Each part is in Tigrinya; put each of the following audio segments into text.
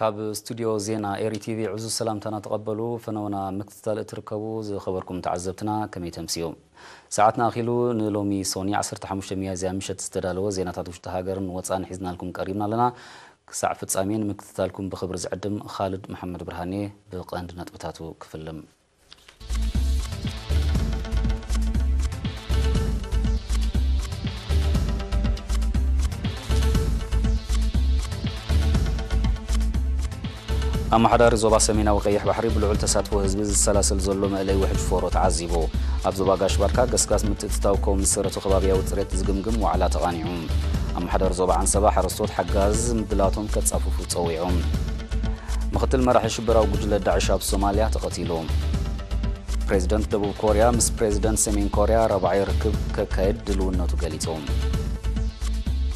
ካብ ስቱዲዮ ዜና ኤሪ ቲቪ ዕዙዝ ሰላምታና ተቐበሉ። ፈነወና ምክትታል እትርከቡ ዝኸበርኩም ተዓዘብትና ከመይ ተምስዩ? ሰዓትና ኣኺሉ ንሎሚ ሶኒ ዓሰርተ ሓሙሽተ ሚያዝያ ምሸት ዝተዳለወ ዜናታት ውሽጢ ሃገርን ወፃእን ሒዝናልኩም ቀሪብና ኣለና። ክሳዕ ፍጻሜ ንምክትታልኩም ብኽብሪ ዝዕድም ኻልድ መሓመድ ብርሃኔ። ብቐንዲ ነጥብታቱ ክፍልም። ኣመሓዳሪ ዞባ ሰሜናዊ ቀይሕ ባሕሪ ብልዑል ተሳትፎ ህዝቢ ዝሰላሰል ዘሎ መእለይ ውሕጅ ፎሮ ተዓዚቡ። ኣብ ዞባ ጋሽ ባርካ ገስጋስ ምትእትታው ኮም ዝሰረቱ ከባብያዊ ጽሬት ዝግምግም ዋዕላ ተቓኒዑ። ኣመሓዳሪ ዞባ ዓንሰባ ሓረስቶት ሓጋዝ ምድላቶም ከጻፍፉ ጸዊዑ። ምኽትል መራሒ ሽበራዊ ጉጅለ ዳዕሽ ኣብ ሶማልያ ተቐቲሉ። ፕሬዚደንት ደቡብ ኮርያ ምስ ፕሬዚደንት ሰሜን ኮርያ ራብዓይ ርክብ ከካየድ ድልውነቱ ገሊጹ።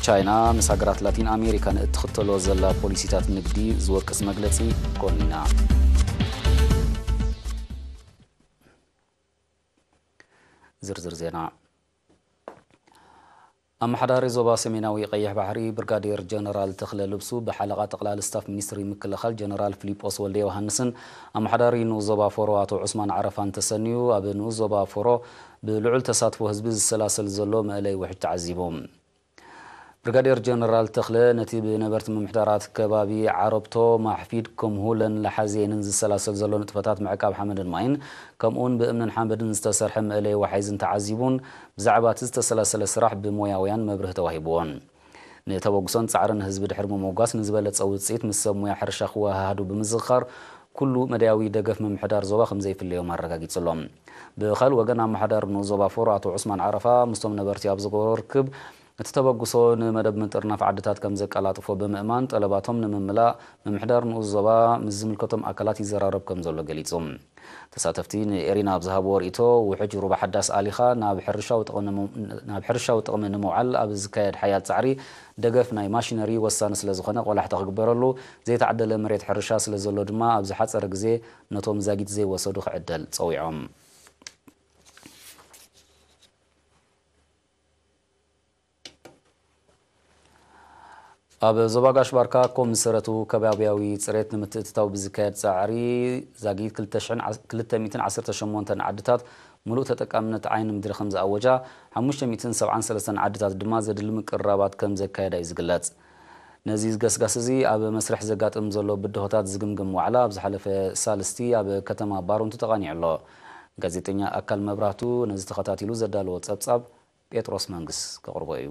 ቻይና ምስ ሃገራት ላቲን ኣሜሪካ ንእትኽተሎ ዘላ ፖሊሲታት ንግዲ ዝወቅስ መግለጺ ኮኒና። ዝርዝር ዜና። ኣመሓዳሪ ዞባ ሰሜናዊ ቀይሕ ባሕሪ ብርጋዴር ጀነራል ተኽለ ልብሱ ብሓለቓ ጠቕላሊ ስታፍ ሚኒስትሪ ምክልኻል ጀነራል ፊሊጶስ ወልደ ዮሃንስን ኣመሓዳሪ ንኡስ ዞባ ፎሮ ኣቶ ዑስማን ዓረፋን ተሰንዩ ኣብ ንኡስ ዞባ ፎሮ ብልዑል ተሳትፎ ህዝቢ ዝሰላሰል ዘሎ መእለይ ውሕጅ ተዓዚቡ። ብርጋዴር ጀነራል ተኽለ ነቲ ብነበርቲ ምምሕዳራት ከባቢ ዓረብቶ፣ ማሕፊድ፣ ከምሁለን ለሓዜንን ዝሰላሰል ዘሎ ንጥፈታት ምዕቃብ ሓመድን ማይን ከምኡውን ብእምንን ሓመድን ዝተሰርሐ መእለይ ወሓይዝን ተዓዚቡን ብዛዕባ እቲ ዝተሰላሰለ ስራሕ ብሞያውያን መብርሂ ተዋሂብዎን። ንተበግሶን ጻዕርን ህዝቢ ድሕሪ ምምጓስ ንዝበለጸ ውጽኢት ምስ ሰብ ሞያ ሕርሻ ክወሃሃዱ ብምዝኽኻር ኩሉ መዳያዊ ደገፍ ምምሕዳር ዞባ ከም ዘይፍለዮም ኣረጋጊጹ ኣሎ። ብኻልእ ወገን ኣመሓዳሪ ንኡስ ዞባ ፎሮ ኣቶ ዑስማን ዓረፋ ምስቶም ነበርቲ ኣብ ዝገበሮ ርክብ እቲ ተበግሶ ንመደብ ምጥርናፍ ዓድታት ከም ዘቀላጥፎ ብምእማን ጠለባቶም ንምምላእ ምምሕዳር ንኡስ ዞባ ምስ ዝምልከቶም ኣካላት ይዘራረብ ከም ዘሎ ገሊጹ። ተሳተፍቲ ንኤሪና ኣብ ዝሃብዎ ርእይቶ ውሕጅ ሩባ ሓዳስ ኣሊኻ ናብ ሕርሻዊ ጥቕሚ ንምው-፣ ናብ ሕርሻዊ ጥቕሚ ንምውዓል ኣብ ዝካየድ ሓያል ጻዕሪ ደገፍ ናይ ማሽነሪ ወሳኒ ስለ ዝኾነ ቆላሕታ ክግበረሉ፣ ዘይተዓደለ መሬት ሕርሻ ስለ ዘሎ ድማ ኣብ ዝሓጸረ ግዜ ነቶም ዛጊት ዘይወሰዱ ክዕደል ጸዊዖም። ኣብ ዞባ ጋሽ ባርካ ኮም ዝሰረቱ ከባብያዊ ጽሬት ንምትእትታው ብዝካየድ ጻዕሪ ዛጊት ክልተ ሽሕን ክልተ ሚእትን ዓሰርተ ሸሞንተን ዓድታት ምሉእ ተጠቃምነት ዓይኒ ምድሪ ከም ዝኣወጃ፣ ሓሙሽተ ሚእትን ሰብዓን ሰለስተን ዓድታት ድማ ዘድሊ ምቅርራባት ከም ዘካየዳ እዩ ዝግለጽ። ነዚ ገስጋስ እዚ ኣብ መስርሕ ዘጋጥም ዘሎ ብድሆታት ዝግምግም ዋዕላ ኣብ ዝሓለፈ ሳልስቲ ኣብ ከተማ ባሮንቱ ተቓኒዑ ኣሎ። ጋዜጠኛ ኣካል መብራህቱ ነዚ ተኸታቲሉ ዘዳለዎ ጸብጻብ ጴጥሮስ መንግስ ከቕርቦ እዩ።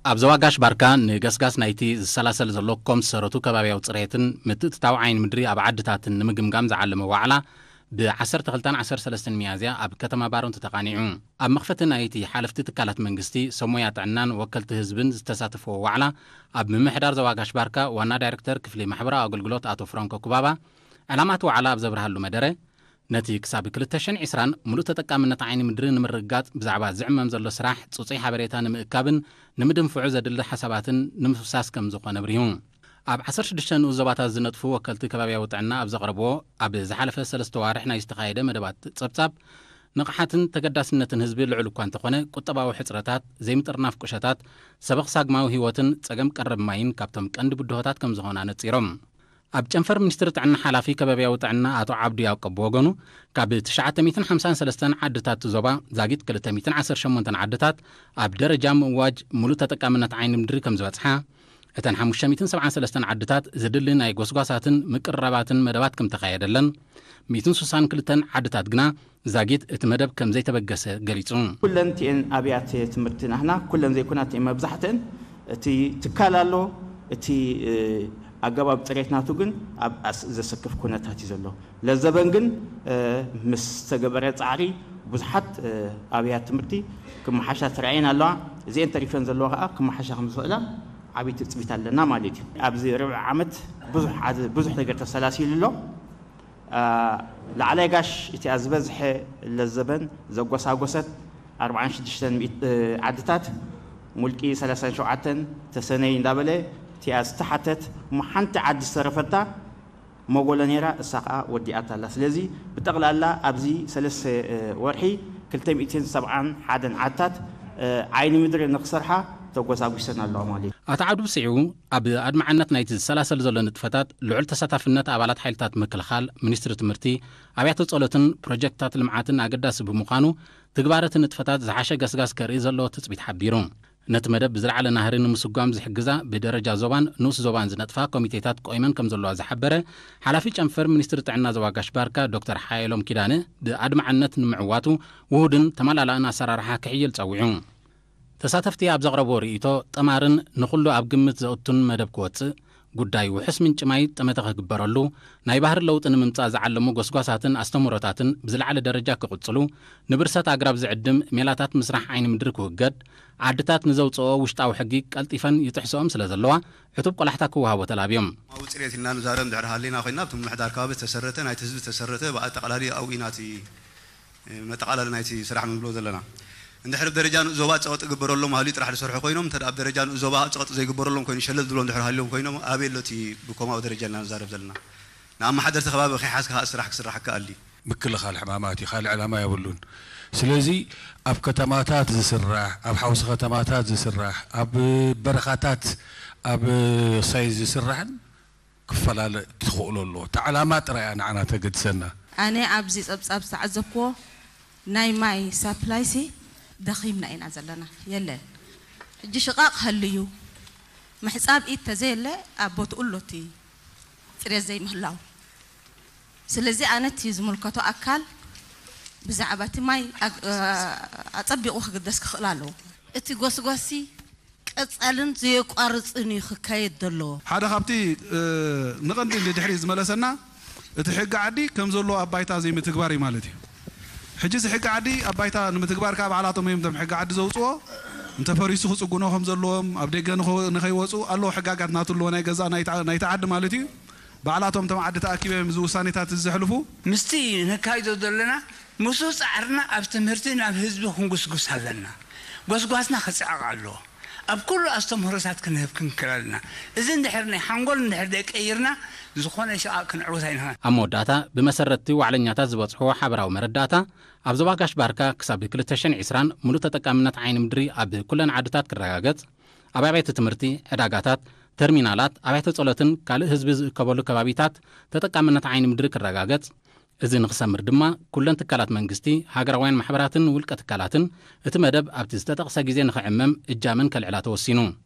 ኣብ ዞባ ጋሽ ባርካ ንገስጋስ ናይቲ ዝሰላሰል ዘሎ ኮም ዝሰረቱ ከባብያዊ ጽሬትን ምትእትታው ዓይኒ ምድሪ ኣብ ዓድታትን ንምግምጋም ዝዓለመ ዋዕላ ብ ዓሰርተ ክልተን ዓሰርተ ሰለስተን ሚያዝያ ኣብ ከተማ ባሮንቱ ተቓኒዑ። ኣብ መኽፈቲ ናይቲ ሓለፍቲ ትካላት መንግስቲ፣ ሰብ ሞያ ጥዕናን ወከልቲ ህዝብን ዝተሳተፍዎ ዋዕላ ኣብ ምምሕዳር ዞባ ጋሽ ባርካ ዋና ዳይሬክተር ክፍሊ ማሕበራዊ ኣገልግሎት ኣቶ ፍራንኮ ኩባባ ዕላማ እቲ ዋዕላ ኣብ ዘብርሃሉ መደረ፣ ነቲ ክሳብ ክልተ ሽሕን ዕስራን ምሉእ ተጠቃምነት ዓይኒ ምድሪ ንምርግጋጽ ብዛዕባ ዝዕመም ዘሎ ስራሕ ጽጹይ ሓበሬታ ንምእካብን ንምድንፍዑ ዘድሊ ሓሳባትን ንምፍሳስ ከም ዝኾነ ኣብሪሁ። ኣብ ዓሰርተ ሽዱሽተ ንኡስ ዞባታት ዝነጥፉ ወከልቲ ከባብያዊ ጥዕና ኣብ ዘቕረብዎ ኣብ ዝሓለፈ ሰለስተ ዋርሕ ናይ ዝተኻየደ መደባት ጸብጻብ፣ ንቕሓትን ተገዳስነትን ህዝቢ ልዑል እኳ እንተኾነ፣ ቁጠባዊ ሕጽረታት፣ ዘይምጥርናፍ ቁሸታት፣ ሰበኽ ሳግማዊ ህይወትን ጸገም ቀረብ ማይን ካብቶም ቀንዲ ብድሆታት ከም ዝኾኑ ኣነጺሮም። ኣብ ጨንፈር ሚኒስትሪ ጥዕና ሓላፊ ከባብያዊ ጥዕና ኣቶ ዓብዱ ያዕቆብ ብወገኑ፣ ካብ ትሽዓተ ሚእትን ሓምሳን ሰለስተን ዓድታት እቲ ዞባ ዛጊት ክልተ ሚእትን ዓሰርተ ሸሞንተን ዓድታት ኣብ ደረጃ ምእዋጅ ሙሉእ ተጠቃምነት ዓይኒ ምድሪ ከም ዝበጽሓ፣ እተን ሓሙሽተ ሚእትን ሰብዓን ሰለስተን ዓድታት ዝድሊ ናይ ጎስጓሳትን ምቅርራባትን መደባት ከም ተኻየደለን፣ ሚእትን ስሳን ክልተን ዓድታት ግና ዛጊት እቲ መደብ ከም ዘይተበገሰ ገሊጹ። ኩለን እቲኤን ኣብያተ ትምህርቲ ናህና፣ ኩለን ዘይኮና እቲኤን መብዛሕትአን፣ እቲ ትካል ኣሎ፣ እቲ፣ እ፣ ኣገባብ ጽሬት ናቱ ግን ኣብ ኣስ-፣ ዘሰክፍ ኩነታት እዩ ዘሎ። ለዘበን ግን፣ እ፣ ምስ ተገበረ ጻዕሪ ብዙሓት፣ እ፣ ኣብያተ ትምህርቲ ክመሓሻ ተራእየን ኣለዋ። እዚኤን ተሪፈን ዘለዋ ከኣ ክመሓሻ ከም ዝኽእላ ዓብዪ ትጽቢት ኣለና ማለት እዩ። ኣብዚ ርብዒ ዓመት ብዙሕ ዓዝ-፣ ብዙሕ ነገር ተሰላሲሉ ኣሎ። አ፣ ላዕላይ ጋሽ እቲኣ ዝበዝሐ ለዘበን ዘጎሳጎሰት ኣርባዓን ሽዱሽተን ሚእት-፣ እ፣ ዓድታት፣ ሙልቂ ሰላሳን ሸውዓተን፣ ተሰነይ እንዳበለ እቲኣ ዝተሓተት እሞ ሓንቲ ዓዲ ዝተረፈታ መጎሎ ነይራ፣ እሳ ኸኣ ወዲኣታ ኣላ። ስለዚ ብጠቕላላ ኣብዚ ሰለስተ፣ እ፣ ወርሒ ክልተ ሚእትን ሰብዓን ሓደን ዓድታት፣ እ፣ ዓይኒ ምድሪ ንኽሰርሓ ተጎሳጒሰን ኣለዋ ማለት እዩ። ኣቶ ዓብዱ ብስዒቡ፣ ኣብ ኣድማዕነት ናይቲ ዝሰላሰል ዘሎ ንጥፈታት ልዑል ተሳታፍነት ኣባላት ሓይልታት ምክልኻል፣ ሚኒስትሪ ትምህርቲ፣ ኣብያተ ጸሎትን ፕሮጀክትታት ልምዓትን ኣገዳሲ ብምዃኑ፣ ትግባረ እቲ ንጥፈታት ዝሓሸ ገስጋስ ከርኢ ዘለዎ ትጽቢት ሓቢሩ። ነቲ መደብ ብዝለዓለ ናህሪ ንምስጓም ዝሕግዛ ብደረጃ ዞባን ንኡስ ዞባን ዝነጥፋ ኮሚቴታት ቆይመን ከም ዘለዋ ዝሓበረ ሓላፊ ጨንፈር ሚኒስትሪ ጥዕና ዞባ ጋሽ ባርካ ዶክተር ሓየሎም ኪዳነ፣ ብኣድማዕነት ንምዕዋቱ ውሁድን ተመላላእን ኣሰራርሓ ክሕየል ጸዊዑ። ተሳተፍቲ ኣብ ዘቕረብዎ ርእይቶ፣ ጠማርን ንኹሉ ኣብ ግምት ዘእቱን መደብ ክወጽእ፣ ጉዳይ ውሑስ ምንጪ ማይ ጠመተ ክግበረሉ፣ ናይ ባህሪ ለውጢ ንምምጻእ ዝዓለሙ ጎስጓሳትን ኣስተምህሮታትን ብዝለዓለ ደረጃ ክቕጽሉ፣ ንብርሰት ኣግራብ ዝዕድም ሜላታት ምስራሕ ዓይኒ ምድሪ ክውገድ፣ ዓድታት ንዘውጽኦ ውሽጣዊ ሕጊ ቀልጢፈን ይጥሕስኦም ስለ ዘለዋ፣ ዕቱብ ቆላሕታ ክወሃቦ ተላብዮም። ማዊ ጽሬት ኢልና ንዛረብ እንድሕር ሃሊና ኮይና፣ ኣብቲ ምምሕዳር ከባቢ ዝተሰረተ፣ ናይቲ ህዝቢ ዝተሰረተ፣ ብኣጠቓላሊ ኣብኡ ኢና እቲ መጠቓላሊ ናይቲ ስራሕ ንብሎ ዘለና። እንድሕር ደረጃ ንኡስ ዞባ ጸቕጢ ግበረሎም ሃልዩ ጥራሕ ዝሰርሑ ኮይኖም፣ እንተ ኣብ ደረጃ ንኡስ ዞባ ጸቕጢ ዘይግበረሎም ኮይኑ ሸለል ዝብሎ እንድሕር ሃልዮም ኮይኖም፣ ኣበይ ኣሎ እቲ ብኮማዊ ደረጃ ኢልና ንዛረብ ዘለና? ንኣመሓደርቲ ከባቢ ከይሓዝካ ስራሕ ክስራሕ ከኣሊ። ምክልኻል ሕማማት እዩ፣ ካልእ ዕላማ የብሉን። ስለዚ ኣብ ከተማታት ዝስራሕ፣ ኣብ ሓውሲ ከተማታት ዝስራሕ፣ ኣብ በረኻታት፣ ኣብ ሳይዝ ዝስራሕን ክፈላለ ትኽእሎ ኣሎ። እቲ ዕላማ ጥራይ እያ ንዓና ተገድሰና። ኣነ ኣብዚ ጸብጻብ ዝተዓዘብክዎ ናይ ማይ ሳፕላይሲ ደኺምና ኢና ዘለና፣ የለን። ሕጂ ሽቓቕ ሃልዩ ምሕጻብ ኢድ ተዘየለ ኣብ ቦትኡ ኣሎ እቲ ጽሬት ዘይምህላው። ስለዚ ኣነ እቲ ዝምልከቶ ኣካል ብዛዕባ እቲ ማይ ኣግ- ኣጸቢቑ ክግደስ ክኽእል ኣለዎ። እቲ ጎስጓሲ ቀጻልን ዘየቋርጽን እዩ ክካየድ ዘለዎ። ሓደ ካብቲ ንቐንዲ ንድሕሪት ዝመለሰና እቲ ሕጊ ዓዲ ከም ዘለዎ ኣብ ባይታ ዘይምትግባር እዩ ማለት እዩ። ሕጂ እዚ ሕጊ ዓዲ ኣብ ባይታ ንምትግባር ከዓ ባዕላቶም እዮም እቶም ሕጊ ዓዲ ዘውፅኦ። እንተፈሪሱ ክፅግኖ ከም ዘለዎም ኣብ ደገ ንኸ- ንኸይወፁ ኣለዎ ሕጋጋት ናቱ ኣለዎ ናይ ገዛእ ናይቲ ናይቲ ዓዲ ማለት እዩ። ባዕላቶም እቶም ዓዲ ተኣኪቦም እዚ ውሳኔታት እዚ ዘሕልፉ። ምስቲ ነካይዶ ዘለና ምስኡ ፃዕርና ኣብ ትምህርቲ ናብ ህዝቢ ክንጉስጉስ ኣለና። ጎስጓስና ክፅዕቕ ኣለዎ። ኣብ ኩሉ ኣስተምህሮታት ክንህብ ክንክእል ኣለና። እዚ እንድሕር ናይ ሓንጎል እንድሕር ደይቀይርና ዝኾነ ሽቓቕ ክንዕውት ኣይንኽእልን። ኣብ መወዳእታ ብመሰረትቲ ዋዕለኛታት ዝበፅሕዎ ሓበራዊ መረዳእታ ኣብ ዞባ ጋሽ ባርካ ክሳብ ክልተ ሽሕን ዕስራን ሙሉእ ተጠቃምነት ዓይኒ ምድሪ ኣብ ኩለን ዓድታት ክረጋገፅ፣ ኣብ ኣብያተ ትምህርቲ፣ ዕዳጋታት፣ ተርሚናላት፣ ኣብያተ ጸሎትን ካልእ ህዝቢ ዝእከበሉ ከባቢታት ተጠቃምነት ዓይኒ ምድሪ ክረጋገጽ፣ እዚ ንኽሰምር ድማ ኩለን ትካላት መንግስቲ፣ ሃገራውያን ማሕበራትን ውልቀ ትካላትን እቲ መደብ ኣብቲ ዝተጠቕሰ ግዜ ንኽዕመም እጃመን ከልዕላ ተወሲኑ።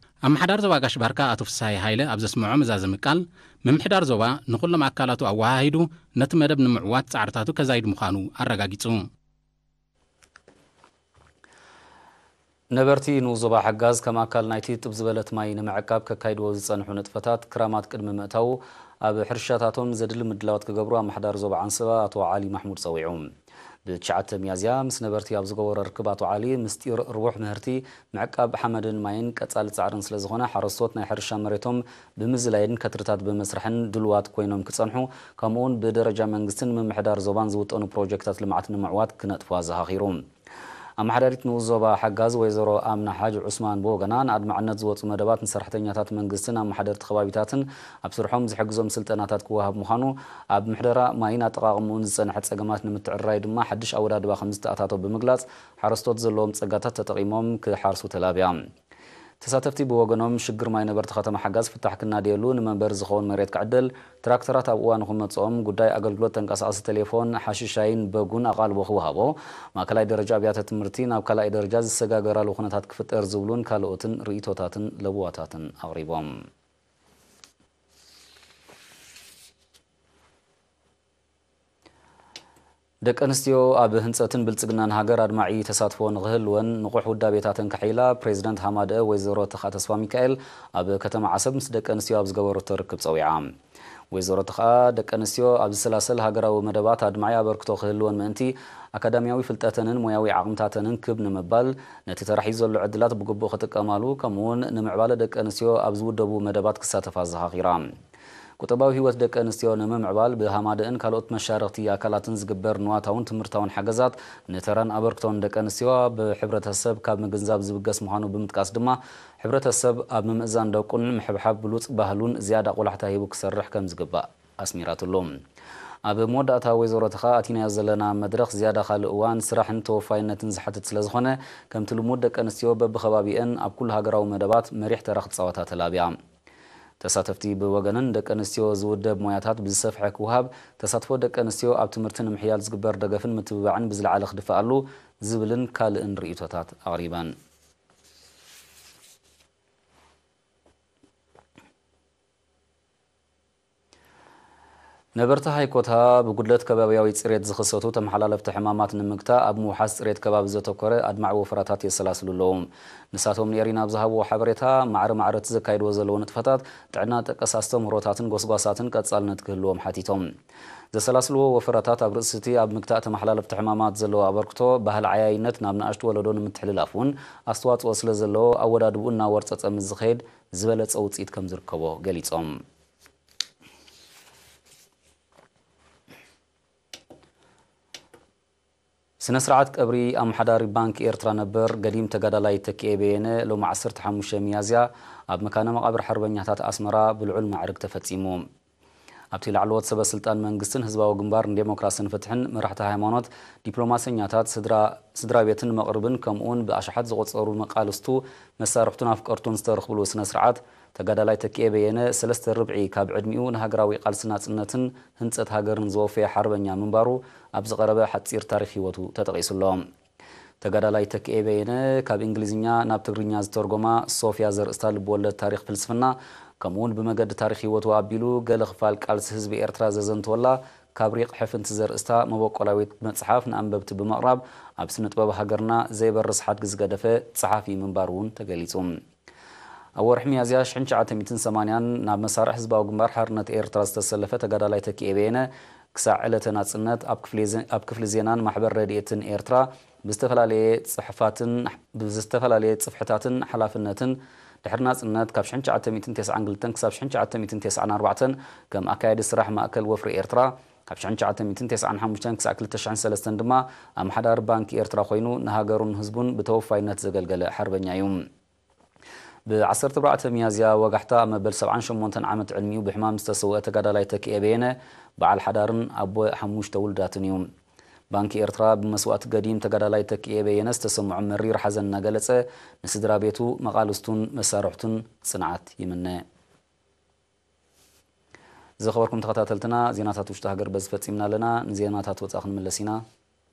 ኣመሓዳሪ ዞባ ጋሽ ባርካ ኣቶ ፍስሃየ ሃይለ ኣብ ዘስምዖ መዛዘሚ ቃል፣ ምምሕዳር ዞባ ንኹሎም ኣካላቱ ኣወሃሂዱ ነቲ መደብ ንምዕዋት ጻዕርታቱ ከዛይድ ምዃኑ ኣረጋጊጹ። ነበርቲ ንኡስ ዞባ ሓጋዝ ከም ኣካል ናይቲ ጥብ ዝበለት ማይ ንምዕቃብ ከካይድዎ ዝጸንሑ ንጥፈታት ክራማት ቅድሚ ምእታዉ ኣብ ሕርሻታቶም ዘድሊ ምድላዋት ክገብሩ ኣመሓዳሪ ዞባ ዓንሰባ ኣቶ ዓሊ ማሕሙድ ጸዊዑ። ብትሽዓተ ሚያዝያ ምስ ነበርቲ ኣብ ዝገበሮ ርክብ ኣቶ ዓሊ ምስጢር ርቡሕ ምህርቲ ምዕቃብ ሓመድን ማይን ቀጻሊ ጻዕርን ስለዝኾነ ሓረስቶት ናይ ሕርሻ መሬቶም ብምዝላይን ከትርታት ብምስራሕን ድሉዋት ኮይኖም ክጸንሑ ከምኡውን ብደረጃ መንግስትን ምምሕዳር ዞባን ዝውጠኑ ፕሮጀክታት ልምዓት ንምዕዋት ክነጥፉ ኣዘኻኺሩ። ኣመሓዳሪት ንኡስ ዞባ ሓጋዝ ወይዘሮ ኣምና ሓጅ ዑስማን ብወገና ንኣድማዕነት ዝወፁ መደባት ንሰራሕተኛታት መንግስትን ኣመሓደርቲ ከባቢታትን ኣብ ስርሖም ዝሕግዞም ስልጠናታት ክወሃብ ምዃኑ ኣብ ምሕደራ ማይን ኣጠቓቕምኡን ዝፀንሐ ፀገማት ንምትዕርራይ ድማ ሓድሽ ኣወዳድባ ከምዝተኣታቶ ብምግላፅ ሓረስቶት ዘለዎም ፀጋታት ተጠቒሞም ክሓርሱ ተላብያ። ተሳተፍቲ ብወገኖም ሽግር ማይ ነበርቲ ከተማ ሓጋዝ ፍታሕ ክናደየሉ ንመንበሪ ዝኸውን መሬት ክዕደል ትራክተራት ኣብ እዋኑ ክመፅኦም ጉዳይ ኣገልግሎት ተንቀሳቐሲ ቴሌፎን ሓሽሻይን በጉን ኣቓልቦ ክወሃቦ ማእከላይ ደረጃ ኣብያተ ትምህርቲ ናብ ካልኣይ ደረጃ ዝሰጋገራሉ ኩነታት ክፍጠር ዝብሉን ካልኦትን ርእይቶታትን ለበዋታትን ኣቕሪቦም። ደቂ ኣንስትዮ ኣብ ህንፀትን ብልፅግናን ሃገር ኣድማዒ ተሳትፎ ንኽህልወን ንቑሕ ውዳቤታተን ከሐይላ ፕሬዚደንት ሃማደአ ወይዘሮ ተኽኣ ተስፋሚካኤል ኣብ ከተማ ዓሰብ ምስ ደቂ ኣንስትዮ ኣብ ዝገበረቶ ርክብ ፀዊዓ። ወይዘሮ ተኽኣ ደቂ ኣንስትዮ ኣብ ዝሰላሰል ሃገራዊ መደባት ኣድማዒ ኣበርክቶ ክህልወን ምእንቲ ኣካዳሚያዊ ፍልጠተንን ሞያዊ ዓቕምታተንን ክብ ንምባል ነቲ ተራሒ ዘሎ ዕድላት ብግቡእ ክጥቀማሉ ከምኡውን ንምዕባለ ደቂ ኣንስትዮ ኣብ ዝውደቡ መደባት ክሳተፋ ኣዘኻኺራ። ቁጠባዊ ህይወት ደቂ ኣንስትዮ ንምምዕባል ብሃማደእን ካልኦት መሻርኽቲ ኣካላትን ዝግበር ንዋታውን ትምህርታውን ሓገዛት ንተራን ኣበርክቶን ደቂ ኣንስትዮ ብሕብረተሰብ ካብ ምግንዛብ ዝብገስ ምዃኑ ብምጥቃስ ድማ ሕብረተሰብ ኣብ ምምእዛን ደቁን ምሕብሓብ ብሉፅ ባህሉን ዝያዳ ቆላሕታ ሂቡ ክሰርሕ ከምዝግባእ ኣስሚራትሉ። ኣብ መወዳእታ ወይዘሮ ተኻ ኣቲናዮ ዘለና መድረኽ ዝያዳ ካልእ እዋን ስራሕን ተወፋይነትን ዝሓትት ስለ ዝኾነ፣ ከምቲ ልሙድ ደቂ ኣንስትዮ በብኸባቢአን ኣብ ኩሉ ሃገራዊ መደባት መሪሕ ተራ ክጻወታ ተላብያ። ተሳተፍቲ ብወገነን ደቂ ኣንስትዮ ዝውደብ ሞያታት ብዝሰፍሐ ክወሃብ፣ ተሳትፎ ደቂ ኣንስትዮ ኣብ ትምህርቲ ንምሕያል ዝግበር ደገፍን ምትብባዕን ብዝለዓለ ክድፍኣሉ ዝብልን ካልእን ርእይቶታት ኣቕሪበን። ነበርቲ ሃይኮታ ብጉድለት ከባብያዊ ጽሬት ዝኽሰቱ ተመሓላለፍቲ ሕማማት ንምግታእ ኣብ ምውሓስ ጽሬት ከባቢ ዘተኮረ ኣድማዒ ወፈራታት የሰላስሉ ኣለዉ። ንሳቶም ንኤሪና ኣብ ዝሃብዎ ሓበሬታ፣ ማዕረ ማዕረ እቲ ዘካይድዎ ዘለዉ ንጥፈታት ጥዕና ጠቀስ ኣስተምህሮታትን ጎስጓሳትን ቀጻልነት ክህልዎም ሓቲቶም። ዘሰላስልዎ ወፈራታት ኣብ ርእሲ እቲ ኣብ ምግታእ ተመሓላለፍቲ ሕማማት ዘለዎ ኣበርክቶ፣ ባህሊ ዓያይነት ናብ ንኣሽቱ ወለዶ ንምትሕልላፍ እውን ኣስተዋጽኦ ስለ ዘለዎ፣ ኣወዳድብኡ እናወርጸጸ ምስ ዝኸይድ ዝበለጸ ውጽኢት ከም ዝርከቦ ገሊጾም። ስነ ስርዓት ቀብሪ ኣመሓዳሪ ባንክ ኤርትራ ነበር ገዲም ተጋዳላይ ተኪኤ በየነ ሎሚ ዓሰርተ ሓሙሽተ ሚያዝያ ኣብ መካነ መቓብር ሓርበኛታት ኣስመራ ብልዑል ማዕርግ ተፈጺሙ። ኣብቲ ላዕለዎት ሰበ ስልጣን መንግስትን ህዝባዊ ግንባር ንዴሞክራስን ፍትሕን፣ መራሕቲ ሃይማኖት፣ ዲፕሎማሰኛታት፣ ስድራ፣ ስድራ ቤትን መቕርብን ከምኡውን ብኣሽሓት ዝቑጸሩ መቃልስቱ፣ መሳርሕቱን ኣፍቀርቱን ዝተረኽብሉ ስነ ስርዓት፣ ተጋዳላይ ተኪኤ በየነ ሰለስተ ርብዒ ካብ ዕድሚኡ ንሃገራዊ ቃልሲ ናጽነትን ህንጸት ሃገርን ዘወፈየ ሓርበኛ ምንባሩ ኣብ ዝቐረበ ሓጺር ታሪኽ ህይወቱ ተጠቒሱ ኣሎ። ተጋዳላይ ተኪኤ በየነ ካብ እንግሊዝኛ ናብ ትግርኛ ዝተርጎማ ሶፍያ ዘርእስታ ልብወለድ ታሪኽ ፍልስፍና፣ ከምኡውን ብመገዲ ታሪኽ ህይወቱ ኣቢሉ ገለ ክፋል ቃልሲ ህዝቢ ኤርትራ ዘዘንተወላ ካብ ሪቕ ሕፍንቲ ዘርእስታ መበቆላዊት መጽሓፍ ንኣንበብቲ ብምቕራብ፣ ኣብ ስነ ጥበብ ሃገርና ዘይበርስ ሓድጊ ዝገደፈ ጸሓፊ ምንባሩ እውን ተገሊጹ። ኣብ ወርሒ ሚያዝያ ሽሕን ትሽዓተ ሚእትን ሰማንያን ናብ መሳርዕ ህዝባዊ ግንባር ሓርነት ኤርትራ ዝተሰለፈ ተጋዳላይ ተኪኤ በየነ፣ ክሳዕ ዕለተ ናጽነት ኣብ ክፍሊ ዘ-፣ ኣብ ክፍሊ ዜናን ማሕበር ረድኤትን ኤርትራ ብዝተፈላለየ ጽሕፋትን፣ ብዝተፈላለየ ጽፍሕታትን ሓላፍነትን፣ ድሕሪ ናጽነት ካብ ሽሕን ትሽዓተ ሚእትን ተስዓን ክልተን ክሳብ ሽሕን ትሽዓተ ሚእትን ተስዓን ኣርባዕተን ከም ኣካያዲ ስራሕ ማእከል ወፍሪ ኤርትራ፣ ካብ ሽሕን ትሽዓተ ሚእትን ተስዓን ሓሙሽተን ክሳዕ ክልተ ሽሕን ሰለስተን ድማ ኣመሓዳሪ ባንክ ኤርትራ ኮይኑ ንሃገሩን ህዝቡን ብተወፋይነት ዘገልገለ ሓርበኛ እዩ። ብ ዓሰርተ ኣርባዕተ ሚያዝያ ወጋሕታ ኣብ መበል ሰብዓን ሸሞንተን ዓመት ዕድሚኡ ብሕማም ዝተሰውአ ተጋዳላይ ተኪኤ በየነ፣ በዓል ሓዳርን ኣቦ ሓሙሽተ ውሉዳትን እዩ። ባንኪ ኤርትራ ብመስዋእቲ ገዲም ተጋዳላይ ተኪኤ በየነ ዝተሰምዖ መሪር ሓዘን እናገለጸ፣ ንስድራ ቤቱ፣ መቓልስቱን መሳርሕቱን ጽንዓት ይምነ። ዝኸበርኩም ተኸታተልትና፣ ዜናታት ውሽጢ ሃገር በዚ ፈጺምና ኣለና። ንዜናታት ወጻኢ ክንምለስ ኢና።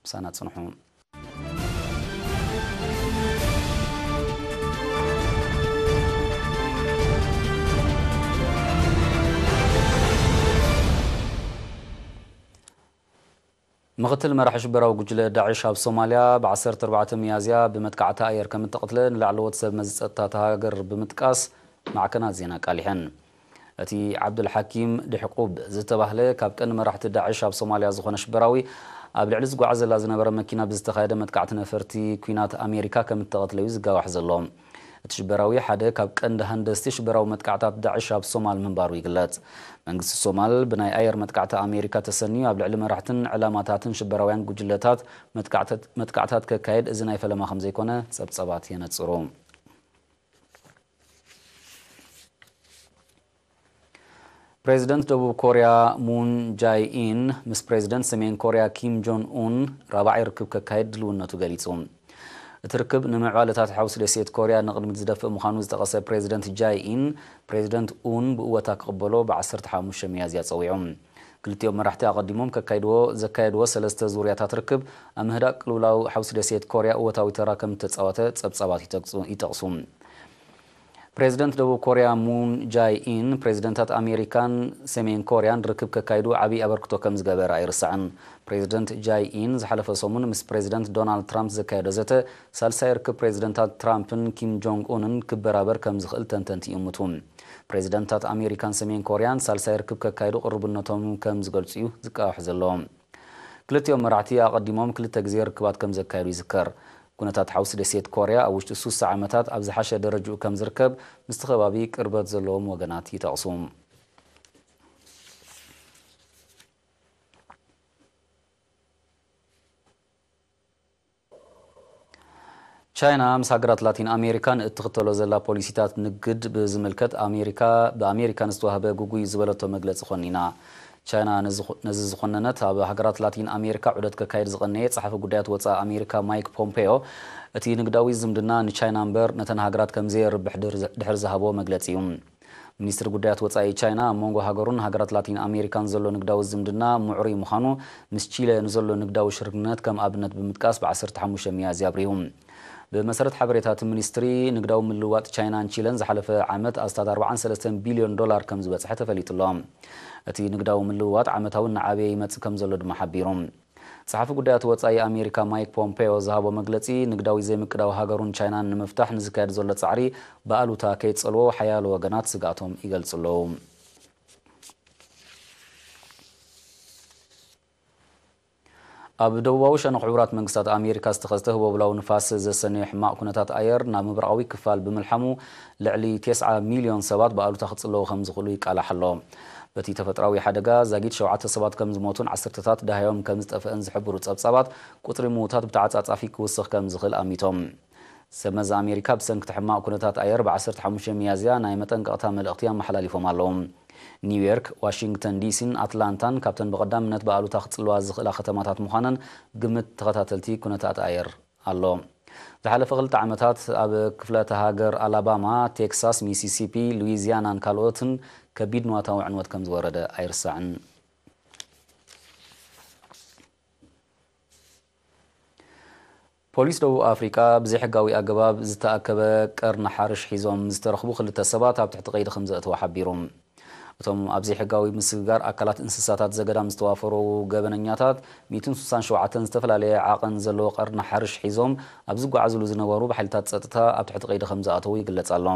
ምሳና ጽንሑ። ምኽትል መራሒ ሽበራዊ ጉጅለ ዳዕሽ ኣብ ሶማልያ ብ ዓሰርተ ኣርባዕተ ሚያዝያ ብመጥቃዕቲ ኣየር ከም እተቐትለ ንላዕለዎት ሰብ መዚ ጸጥታ እታ ሃገር ብምጥቃስ ማዕከናት ዜና ኣቃሊሐን። እቲ ዓብዱልሓኪም ድሕቁብ ዝተባህለ ካብ ቀንዲ መራሕቲ ዳዕሽ ኣብ ሶማልያ ዝኾነ ሽበራዊ፣ ኣብ ልዕሊ ዝጓዓዘላ ዝነበረ መኪና ብዝተኻየደ መጥቃዕቲ ነፈርቲ ኲናት ኣሜሪካ ከም እተቐትለ እዩ ዝጋዋሕ ዘሎ። እቲ ሽበራዊ ሓደ ካብ ቀንዲ ሃንደስቲ ሽበራዊ መጥቃዕታት ዳዕሽ ኣብ ሶማል ምንባሩ ይግለጽ። መንግስቲ ሶማል ብናይ ኣየር መጥቃዕቲ ኣሜሪካ ተሰንዩ ኣብ ልዕሊ መራሕትን ዕላማታትን ሽበራውያን ጉጅለታት መጥቃዕታት፣ መጥቃዕታት ከካየድ እዚ ናይ ፈለማ ከም ዘይኮነ ጸብጸባት የነጽሩ። ፕሬዚደንት ደቡብ ኮርያ ሙን ጃይ ኢን ምስ ፕሬዚደንት ሰሜን ኮርያ ኪም ጆን ኡን ራብዓይ ርክብ ከካይድ ድልውነቱ ገሊጹ። እቲ ርክብ ንምዕባለታት ሓውሲ ደሴት ኮርያ ንቕድሚት ዝደፍእ ምዃኑ ዝጠቐሰ ፕሬዚደንት ጃይ ኢን፣ ፕሬዚደንት ኡን ብእወታ ክቕበሎ ብ ዓሰርተ ሓሙሽተ ሚያዝያ ጸዊዑ። ክልቲኦም መራሕቲ ኣቐዲሞም ከካይድዎ፣ ዘካየድዎ ሰለስተ ዙርያታት ርክብ ኣብ ምህዳእ ቅልውላው ሓውሲ ደሴት ኮርያ እወታዊ ተራ ከም እተጻወተ ጸብጻባት ይጠቅሱ፣ ይጠቕሱ። ፕሬዚደንት ደቡብ ኮርያ ሙን ጃይ ኢን፣ ፕሬዚደንታት ኣሜሪካን ሰሜን ኮርያን ርክብ ከካይዱ ዓብዪ ኣበርክቶ ከም ዝገበረ ኣይርሳዕን። ፕሬዚደንት ጃይ ኢን ዝሓለፈ ሰሙን ምስ ፕሬዚደንት ዶናልድ ትራምፕ ዘካየዶ ዘተ፣ ሳልሳይ ርክብ ፕሬዚደንታት ትራምፕን ኪም ጆንግ ኡንን ክበራበር ከም ዝኽእል ተንተንቲ ይእምቱ። ፕሬዚደንታት ኣሜሪካን ሰሜን ኮርያን ሳልሳይ ርክብ ከካይዱ ቅርብነቶም ከም ዝገልጹ እዩ ዝቃዋሕ ዘሎ። ክልቲኦም መራሕቲ ኣቐዲሞም ክልተ ግዜ ርክባት ከም ዘካየዱ ይዝከር። ኩነታት ሓውሲ ደሴት ኮርያ ኣብ ውሽጢ ሱሳ ዓመታት ኣብ ዝሓሸ ደረጅኡ ከም ዝርከብ፣ ምስቲ ከባቢ ቅርበት ዘለዎም ወገናት ይጠቕሱ። ቻይና ምስ ሃገራት ላቲን ኣሜሪካ ንእትኽተሎ ዘላ ፖሊሲታት ንግድ ብዝምልከት ኣሜሪካ፣ ብኣሜሪካ ንዝተዋህበ ግጉይ ዝበለቶ መግለጺ ኮኒና። ቻይና ነዚ ዝኾነነት ኣብ ሃገራት ላቲን ኣሜሪካ ዑደት ከካየድ ዝቐነየ ጸሓፊ ጉዳያት ወጻኢ ኣሜሪካ ማይክ ፖምፔዮ፣ እቲ ንግዳዊ ዝምድና ንቻይና እምበር ነተን ሃገራት ከም ዘየርብሕ ድሕር ዝሃቦ መግለጺ እዩ። ሚኒስትሪ ጉዳያት ወጻኢ ቻይና ኣብ መንጎ ሃገሩን ሃገራት ላቲን ኣሜሪካን ዘሎ ንግዳዊ ዝምድና ምዕሩይ ምዃኑ፣ ምስ ቺለ ንዘሎ ንግዳዊ ሽርክነት ከም ኣብነት ብምጥቃስ ብ ዓሰርተ ሓሙሽተ ሚያዝያ ኣብሪሁ። ብመሰረት ሓበሬታ እቲ ሚኒስትሪ፣ ንግዳዊ ምልውዋጥ ቻይናን ቺለን ዝሓለፈ ዓመት ኣስታት ኣርባዓን ሰለስተን ቢልዮን ዶላር ከም ዝበጽሐ ተፈሊጡ ኣሎ። እቲ ንግዳዊ ምልውዋጥ ዓመታዊ እናዓበየ ይመጽእ ከም ዘሎ ድማ ሓቢሩ። ጸሓፊ ጉዳያት ወጻኢ ኣሜሪካ ማይክ ፖምፔዮ ዝሃቦ መግለጺ፣ ንግዳዊ ዘይምቅዳው ሃገሩን ቻይናን ንምፍታሕ ንዝካየድ ዘሎ ጻዕሪ ብኣሉታ ከይጸልዎ ሓያሎ ወገናት ስግኣቶም ይገልጹ ኣለዉ። ኣብ ደቡባዊ ሸነኽ ሕቡራት መንግስታት ኣሜሪካ ዝተኸስተ ህቦብላዊ ንፋስ ዘሰነዮ ሕማቕ ኩነታት ኣየር ናብ ምብራቓዊ ክፋል ብምልሓሙ፣ ልዕሊ ተስዓ ሚልዮን ሰባት ብኣሉታ ክጽለዉ ከም ዝኽእሉ ይቃላሕ ኣሎ። በቲ ተፈጥራዊ ሓደጋ ዛጊድ ሸውዓተ ሰባት ከም ዝሞቱን ዓሰርተታት ደሃዮም ከም ዝጠፍአን ዝሕብሩ ጸብጻባት፣ ቁጽሪ ምዉታት ብተዓጻጻፊ ክውስኽ ከም ዝኽእል ኣሚቶም። ሰብ መዚ ኣሜሪካ ብሰንኪ እቲ ሕማቕ ኩነታት ኣየር ብ ዓሰርተ ሓሙሽተ ሚያዝያ ናይ መጠንቀቕታ መልእኽቲ ኣመሓላሊፎም ኣለዉ። ኒውዮርክ፣ ዋሽንግተን ዲሲን ኣትላንታን ካብተን ብቐዳምነት ብኣሉታ ክጽልዋ ዝኽእላ ከተማታት ምዃነን ግምት ተኸታተልቲ ኩነታት ኣየር ኣሎ። ዝሓለፈ ክልተ ዓመታት ኣብ ክፍላተ ሃገር ኣላባማ፣ ቴክሳስ፣ ሚሲሲፒ፣ ሉዊዚያናን ካልኦትን ከቢድ ንዋታዊ ዕንወት ከም ዝወረደ ኣይርሳዕን። ፖሊስ ደቡብ ኣፍሪቃ ብዘይሕጋዊ ኣገባብ ዝተኣከበ ቀርኒ ሓርሽ ሒዞም ዝተረኽቡ ክልተ ሰባት ኣብ ትሕቲ ቀይዲ ከም ዘእተወ ሓቢሩ። እቶም ኣብ ዘይሕጋዊ ምስግጋር ኣካላት እንስሳታት ዘገዳም ዝተዋፈሩ ገበነኛታት፣ ሚእትን ስሳን ሸውዓተን ዝተፈላለየ ዓቐን ዘለዎ ቀርኒ ሓርሽ ሒዞም ኣብ ዝጓዓዙሉ ዝነበሩ ብሓይልታት ጸጥታ ኣብ ትሕቲ ቀይዲ ከም ዝኣተዉ ይግለጽ ኣሎ።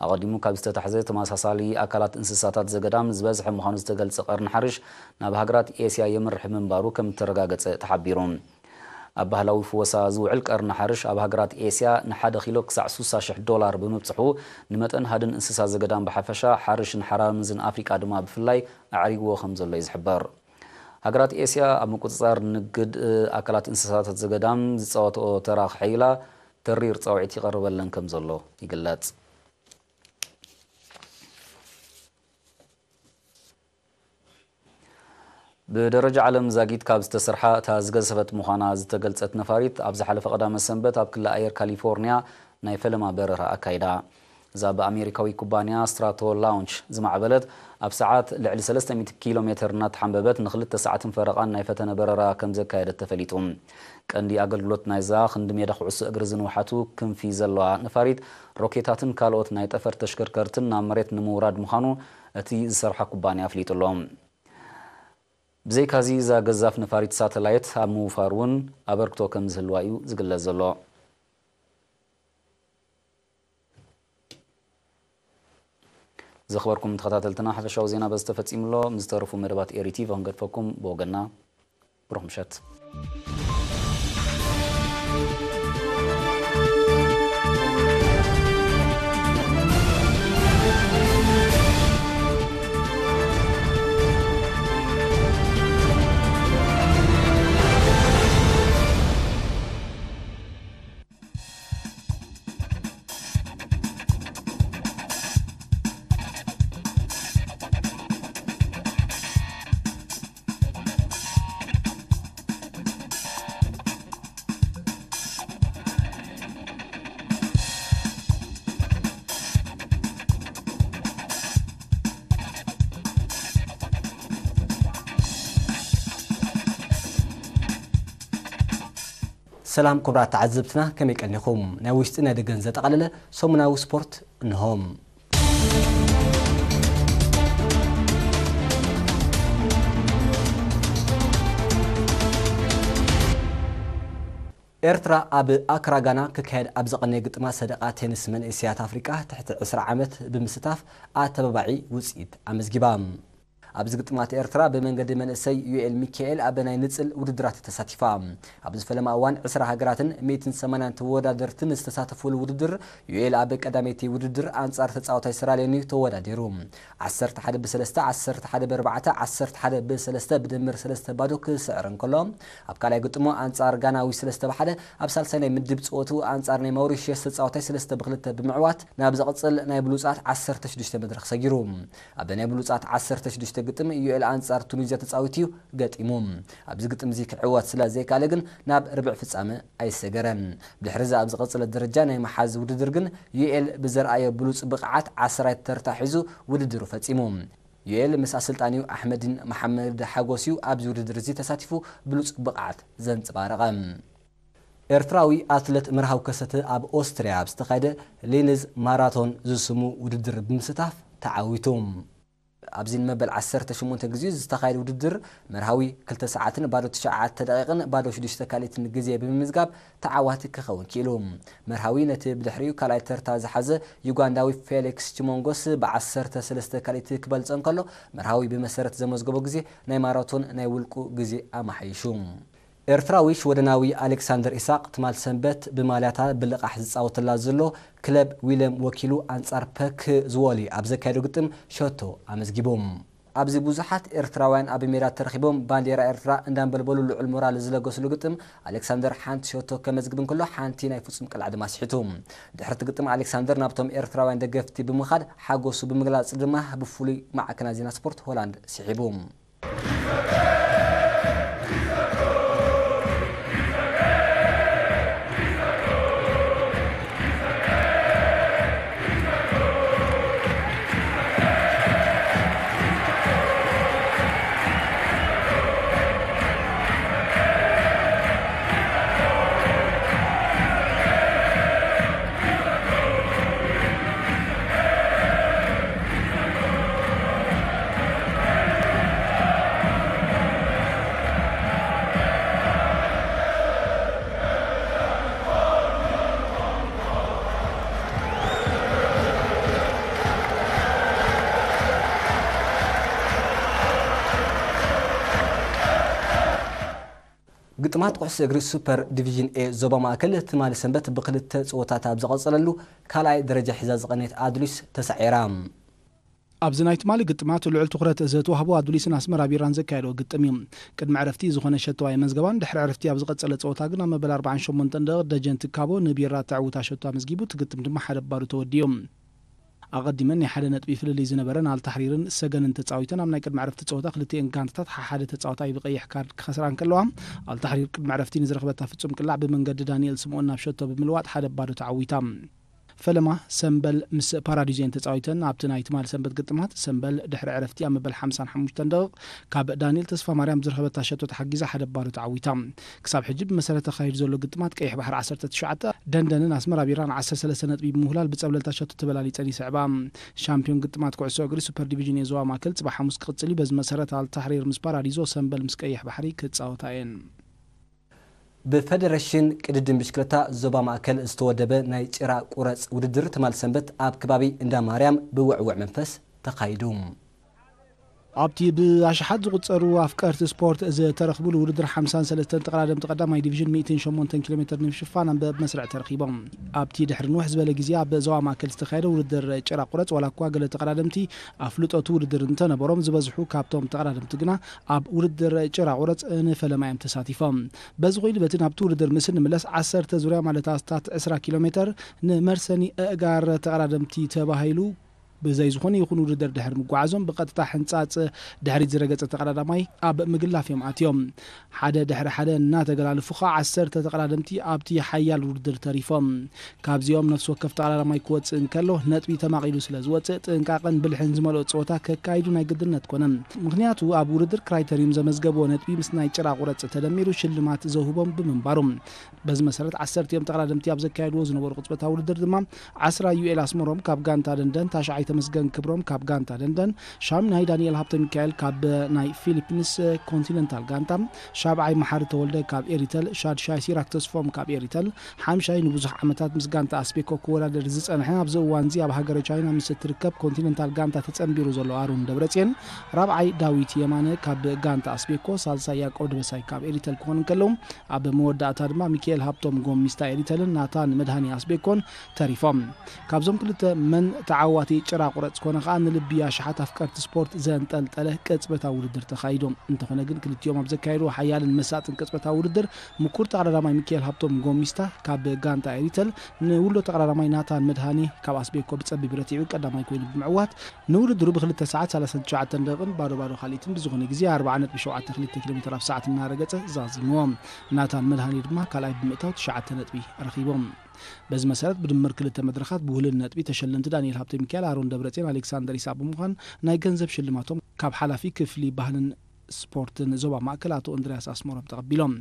ኣቐዲሙ ካብ ዝተታሕዘ ተመሳሳሊ ኣካላት እንስሳታት ዘገዳም ዝበዝሐ ምዃኑ ዝተገልጸ ቀርኒ ሓርሽ ናብ ሃገራት ኤስያ የምርሕ ምንባሩ ከም እተረጋገጸ ተሓቢሩ። ኣብ ባህላዊ ፍወሳ ዝውዕል ቀርኒ ሓርሽ ኣብ ሃገራት ኤስያ ንሓደ ኪሎ ክሳዕ ስሳ ሽሕ ዶላር ብምብጽሑ፣ ንመጠን ሃድን እንስሳ ዘገዳም ብሓፈሻ፣ ሓርሽን ሓራምዝን ኣፍሪቃ ድማ ብፍላይ ኣዕሪግዎ ከም ዘሎ እዩ ዝሕበር። ሃገራት ኤስያ ኣብ ምቁጽጻር ንግድ ኣካላት እንስሳታት ዘገዳም ዝጻወትኦ ተራ ክሕይላ ተሪር ጻውዒት ይቐርበለን ከም ዘሎ ይግለጽ። ብደረጃ ዓለም ዛጊት ካብ ዝተሰርሓ እታ ዝገዘፈት ምዃና ዝተገልጸት ነፋሪት፣ ኣብ ዝሓለፈ ቀዳመ ሰንበት ኣብ ክሊ ኣየር ካሊፎርንያ ናይ ፈለማ በረራ ኣካይዳ። እዛ ብኣሜሪካዊ ኩባንያ ስትራቶ ላውንች ዝማዕበለት፣ ኣብ ሰዓት ልዕሊ ሰለስተ ሚእቲ ኪሎ ሜተር እናተሓንበበት ንክልተ ሰዓትን ፈረቓን ናይ ፈተነ በረራ ከም ዘካየደት ተፈሊጡ። ቀንዲ ኣገልግሎት ናይዛ ክንዲ ሜዳ ኩዕሶ እግሪ ዝንውሓቱ ክንፊ ዘለዋ ነፋሪት፣ ሮኬታትን ካልኦት ናይ ጠፈር ተሽከርከርትን ናብ መሬት ንምውራድ ምዃኑ እቲ ዝሰርሓ ኩባንያ ኣፍሊጡ ኣሎ። ብዘይካዚ፣ እዛ ገዛፍ ነፋሪት ሳተላይት ኣብ ምውፋር እውን ኣበርክቶ ከም ዝህልዋ እዩ ዝግለጽ ዘሎ። ዘኽበርኩም ተኸታተልትና፣ ሓፈሻዊ ዜና በዚ ተፈጺሙ ኣሎ። ምስ ዝተረፉ መደባት ኤሪ ቲቪ ክንገድፈኩም። ብወገንና ብሩኽ ምሸት። ሰላም ክቡራት ተዓዘብትና፣ ከመይ ቀኒኹም? ናይ ውሽጢ ናይ ደገን ዘጠቓለለ ሰሙናዊ ስፖርት እንሆ። ኤርትራ ኣብ ኣክራ ጋና ክካየድ ኣብ ዝቐነየ ግጥማት ሰደቓ ቴኒስ መንእሰያት ኣፍሪቃ ትሕቲ ዕስራ ዓመት ብምስታፍ ኣተባባዒ ውጽኢት ኣመዝጊባ። ኣብዚ ግጥማት ኤርትራ ብመንገዲ መንእሰይ ዩኤል ሚካኤል ኣብ ናይ ንጽል ውድድራት ተሳቲፋ። ኣብዚ ፈለማ እዋን ዕስራ ሃገራትን ሚእትን ሰማንያን ተወዳደርትን ዝተሳተፉሉ ውድድር፣ ዩኤል ኣብ ቀዳመይቲ ውድድር ኣንጻር ተጻዋታይ ሰራልዮን እዩ ተወዳዲሩ። ዓሰርተ ሓደ ብሰለስተ፣ ዓሰርተ ሓደ ብኣርባዕተ፣ ዓሰርተ ሓደ ብሰለስተ ብድምር ሰለስተ ባዶ ክስዕር እንከሎ፣ ኣብ ካልኣይ ግጥሙ ኣንጻር ጋናዊ ሰለስተ ብሓደ፣ ኣብ ሳልሳይ ናይ ምድብ ጸወቱ ኣንጻር ናይ ማውሪሽየስ ተጻዋታይ ሰለስተ ብክልተ ብምዕዋት ናብ ዝቕጽል ናይ ብሉጻት ዓሰርተ ሽዱሽተ መድረኽ ሰጊሩ። ኣብ ናይ ብሉጻት ዓሰርተ ሽዱሽተ ግጥም ዩኤል ኣንጻር ቱኒዝያ ተጻዊቱ እዩ ገጢሙ። ኣብዚ ግጥም እዚ ክዕወት ስለ ዘይከኣለ ግን ናብ ርብዕ ፍጻመ ኣይሰገረን። ብድሕሪ እዚ ኣብ ዝቐጸለ ደረጃ ናይ መሓዝ ውድድር ግን ዩኤል ብዘርኣዮ ብሉጽ ብቕዓት ዓስራይ ተርታ ሒዙ ውድድሩ ፈጺሙ። ዩኤል ምስ ኣሰልጣኒኡ ኣሕመዲን መሓመድ ሓጎስ እዩ ኣብዚ ውድድር እዚ ተሳቲፉ ብሉጽ ብቕዓት ዘንጸባረቐ። ኤርትራዊ ኣትለት መርሃዊ ከሰተ ኣብ ኦስትርያ ኣብ ዝተኻየደ ሊንዝ ማራቶን ዝስሙ ውድድር ብምስታፍ ተዓዊቱ። ኣብዚ ንመበል ዓሰርተ ሸሞንተ ግዜኡ ዝተኻየደ ውድድር መርሃዊ ክልተ ሰዓትን ባዶ ትሽዓተ ደቂቕን ባዶ ሽዱሽተ ካልኢትን ግዜ ብምምዝጋብ ተዓዋቲ ክኸውን ክኢሉ። መርሃዊ ነቲ ብድሕሪኡ ካልኣይ ተርታ ዝሓዘ ዩጋንዳዊ ፌሊክስ ቺሞንጎስ ብዓሰርተ ሰለስተ ካልኢት ክበልጾ እንከሎ፣ መርሃዊ ብመሰረት ዘመዝገቦ ግዜ ናይ ማራቶን ናይ ውልቁ ግዜ ኣማሓይሹ። ኤርትራዊ ሽወደናዊ ኣሌክሳንደር ኢሳቕ ትማል ሰንበት ብማልያታ ብልቓሕ ዝጻወተላ ዘሎ ክለብ ዊለም ወኪሉ ኣንጻር ፐክ ዝወሊ ኣብ ዘካየዶ ግጥም ሸቶ ኣመዝጊቡ። ኣብዚ ብዙሓት ኤርትራውያን ኣብ ሜዳ ተረኺቦም ባንዴራ ኤርትራ እንዳንበልበሉ ልዑል ሞራል ዝለገስሉ ግጥም ኣሌክሳንደር ሓንቲ ሸቶ ከመዝግብ እንከሎ ሓንቲ ናይ ፍጹም ቅልዓ ድማ ስሒቱ። ድሕርቲ ግጥም ኣሌክሳንደር ናብቶም ኤርትራውያን ደገፍቲ ብምኻድ ሓጎሱ ብምግላጽ ድማ ብፍሉይ ማዕከናት ዜና ስፖርት ሆላንድ ስሒቡ። ግጥማት ኩዕሶ እግሪ ሱፐር ዲቪዥን ኤ ዞባ ማእከል ትማሊ ሰንበት ብክልተ ጸወታት ኣብ ዝቐጸለሉ ካልኣይ ደረጃ ሒዛ ዝቐነየት ኣድሊስ ተሳዒራ። ኣብዚ ናይ ትማሊ ግጥማት ልዑል ትኹረት ዝተዋህቦ ኣዱሊስን ኣስመራ ቢራን ዘካየዶ ግጥም እዩ። ቅድሚ ዕረፍቲ ዝኾነ ሸቶ ኣየመዝገባን። ድሕሪ ዕረፍቲ ኣብ ዝቐጸለ ጸወታ ግን ኣብ መበል ኣርባዓን ሸሞንተን ደቂቕ ደጀን ትካቦ ንቢራ ተዕውታ ሸቶ ኣመዝጊቡ፣ እቲ ግጥም ድማ ሓደ ባዶ ተወዲኡ። ኣቐዲመን ናይ ሓደ ነጥቢ ፍልልይ ዝነበረን ኣልታሕሪርን ሰገንን ተጻዊተን ኣብ ናይ ቅድሚ ዕረፍቲ ጸወታ ክልቲኤን ጋንታታት ሓሓደ ተጻዋታይ ብቐይሕ ካርድ ክኸስራ እንከለዋ፣ ኣልታሕሪር ቅድሚ ዕረፍቲ ንዝረኽበታ ፍጹም ቅላዕ ብመንገዲ ዳንኤል ስምኦን ናብ ሸቶ ብምልዋጥ ሓደ ባዶ ተዓዊታ። ፈለማ ሰምበል ምስ ፓራዲዞ እየን ተጻዊተን። ኣብቲ ናይ ትማሊ ሰንበት ግጥማት ሰምበል ድሕሪ ዕረፍቲ ኣብ መበል ሓምሳን ሓሙሽተን ደቂቕ ካብ ዳንኤል ተስፋማርያም ዝረኸበታ ሸቶ ተሓጊዛ ሓደ ባዶ ተዓዊታ። ክሳብ ሕጂ ብመሰረት ተኻይዱ ዘሎ ግጥማት ቀይሕ ባሕሪ ዓሰርተ ትሽዓተ፣ ደንደንን ኣስመራ ቢራን ዓሰርተ ሰለስተ ነጥቢ ብምውህላል ብጸብለልታ ሸቶ ተበላሊጸን ይስዕባ። ሻምፒዮን ግጥማት ኩዕሶ እግሪ ሱፐር ዲቪዥን የዞባ ማእከል ጽባሕ ሓሙስ ክቕጽል እዩ። በዚ መሰረት ኣልታሕሪር ምስ ፓራዲዞ፣ ሰምበል ምስ ቀይሕ ባሕሪ ክጻወታ እየን። ብፈደረሽን ቅድድም ብሽክለታ ዞባ ማእከል ዝተወደበ ናይ ጭራ ቁረጽ ውድድር ትማል ሰንበት ኣብ ከባቢ እንዳ ማርያም ብውዕውዕ መንፈስ ተኻይዱ። ኣብቲ ብኣሽሓት ዝቑጸሩ ኣፍቀርቲ ስፖርት ዝተረኽብሉ ውድድር ሓምሳን ሰለስተን ተቐዳደምቲ ቀዳማይ ዲቪዥን ሚእትን ሸሞንተን ኪሎ ሜትር ንምሽፋን ኣብ መስርዕ ተረኺቦም። ኣብቲ ድሕሪ ንውሕ ዝበለ ግዜ ኣብ ዞባ ማእከል ዝተኻየደ ውድድር ጭራ ቁረጽ ዋላ እኳ ገለ ተቐዳደምቲ ኣፍልጦ እቲ ውድድር እንተነበሮም፣ ዝበዝሑ ካብቶም ተቐዳደምቲ ግና ኣብ ውድድር ጭራ ቁረጽ ንፈለማ እዮም ተሳቲፎም። በዚ ኮይኑ በቲ ናብቲ ውድድር ምስ እንምለስ ዓሰርተ ዙርያ ማለት ኣስታት ዕስራ ኪሎ ሜትር ንመርሰኒ ኣእጋር ተቐዳደምቲ ተባሂሉ ብዘይ ዝኾነ ይኹን ውድድር ድሕሪ ምጓዓዞም ብቐጥታ ሕንጻጽ ድሕሪት ዝረገጸ ተቐዳዳማይ ኣብ ምግላፍ እዮም ኣትዮም። ሓደ ድሕሪ ሓደ እናተገላልፉ ኸዓ ዓሰርተ ተቐዳደምቲ ኣብቲ ሓያል ውድድር ተሪፎም። ካብዚኦም ነፍሲ ወከፍ ተቐዳዳማይ ክወጽእ እንከሎ ነጥቢ ተማቒሉ ስለ ዝወጽእ ጥንቃቐን ብልሕን ዝመልኦ ጸወታ ከካይዱ ናይ ግድነት ኮነ። ምኽንያቱ ኣብ ውድድር ክራይተሪዩም ዘመዝገብዎ ነጥቢ ምስ ናይ ጭራ ቁረጽ ተደሚሩ ሽልማት ዘውህቦም ብምንባሩ። በዚ መሰረት ዓሰርተ እዮም ተቐዳደምቲ ኣብ ዘካየድዎ ዝነበሩ ቅጽበታዊ ውድድር ድማ ዓስራ ዩኤል ኣስመሮም ካብ ጋንታ ደንደን፣ ታሽዓይ ተመስገን ክብሮም ካብ ጋንታ ደንደን፣ ሻምናይ ዳንኤል ሃብተ ሚካኤል ካብ ናይ ፊሊፒንስ ኮንቲነንታል ጋንታ፣ ሻብዓይ መሓሪ ተወልደ ካብ ኤሪተል፣ ሻድሻይ ሲራክ ተስፎም ካብ ኤሪተል፣ ሓምሻይ ንብዙሕ ዓመታት ምስ ጋንታ ኣስቤኮ ክወዳደር ዝጸንሐ ኣብዚ እዋንዚ ኣብ ሃገረ ቻይና ምስ እትርከብ ኮንቲነንታል ጋንታ ተጸንቢሩ ዘሎ ኣሮን ደብረጽዮን፣ ራብዓይ ዳዊት የማነ ካብ ጋንታ ኣስቤኮ፣ ሳልሳይ ያዕቆብ ደበሳይ ካብ ኤሪተል ክኾኑ እንከለዉ፣ ኣብ መወዳእታ ድማ ሚካኤል ሃብቶም ጎሚስታ ኤሪተልን ናታን መድሃኒ ኣስቤኮን ተሪፎም። ካብዞም ክልተ መን ተዓዋቲ ጭራ ቁረጽ ኮነ ከኣ ንልቢ ኣሽሓት ኣፍቀርቲ ስፖርት ዘንጠልጠለ ቅጽበታዊ ውድድር ተኻይዱ። እንተኾነ ግን ክልቲኦም ኣብ ዘካየድዎ ሓያልን መሳጥን ቅጽበታዊ ውድድር ምኩር ተቐዳዳማይ ሚካኤል ሃብቶም ጎሚስታ ካብ ጋንታ ኤሪተል ንውሎ ተቐዳዳማይ ናታን መድሃኔ ካብ ኣስቤኮ ብጸቢብ ረቲዑ ቀዳማይ ኮይኑ ብምዕዋት ንውድድሩ ብክልተ ሰዓት ሰላሳን ትሽዓተን ደቂቕን ባዶ ባዶ ካልኢትን ብዝኾነ ግዜ ኣርብዓ ነጥቢ ሸውዓተ ክልተ ኪሎ ሜትር ኣብ ሰዓት እናረገጸ ዛዚምዎ። ናታን መድሃኔ ድማ ካልኣይ ብምእታው ትሽዓተ ነጥቢ ረኺቦም። በዚ መሰረት ብድምር ክልተ መድረኻት ብውህሉል ነጥቢ ተሸለምቲ ዳንኤል ሃብተሚካኤል፣ ኣሮን ደብረጽዮን፣ ኣሌክሳንደር ኢሳቅ ብምዃን ናይ ገንዘብ ሽልማቶም ካብ ሓላፊ ክፍሊ ባህልን ስፖርትን ዞባ ማእከል ኣቶ እንድርያስ ኣስመሮም ተቐቢሎም።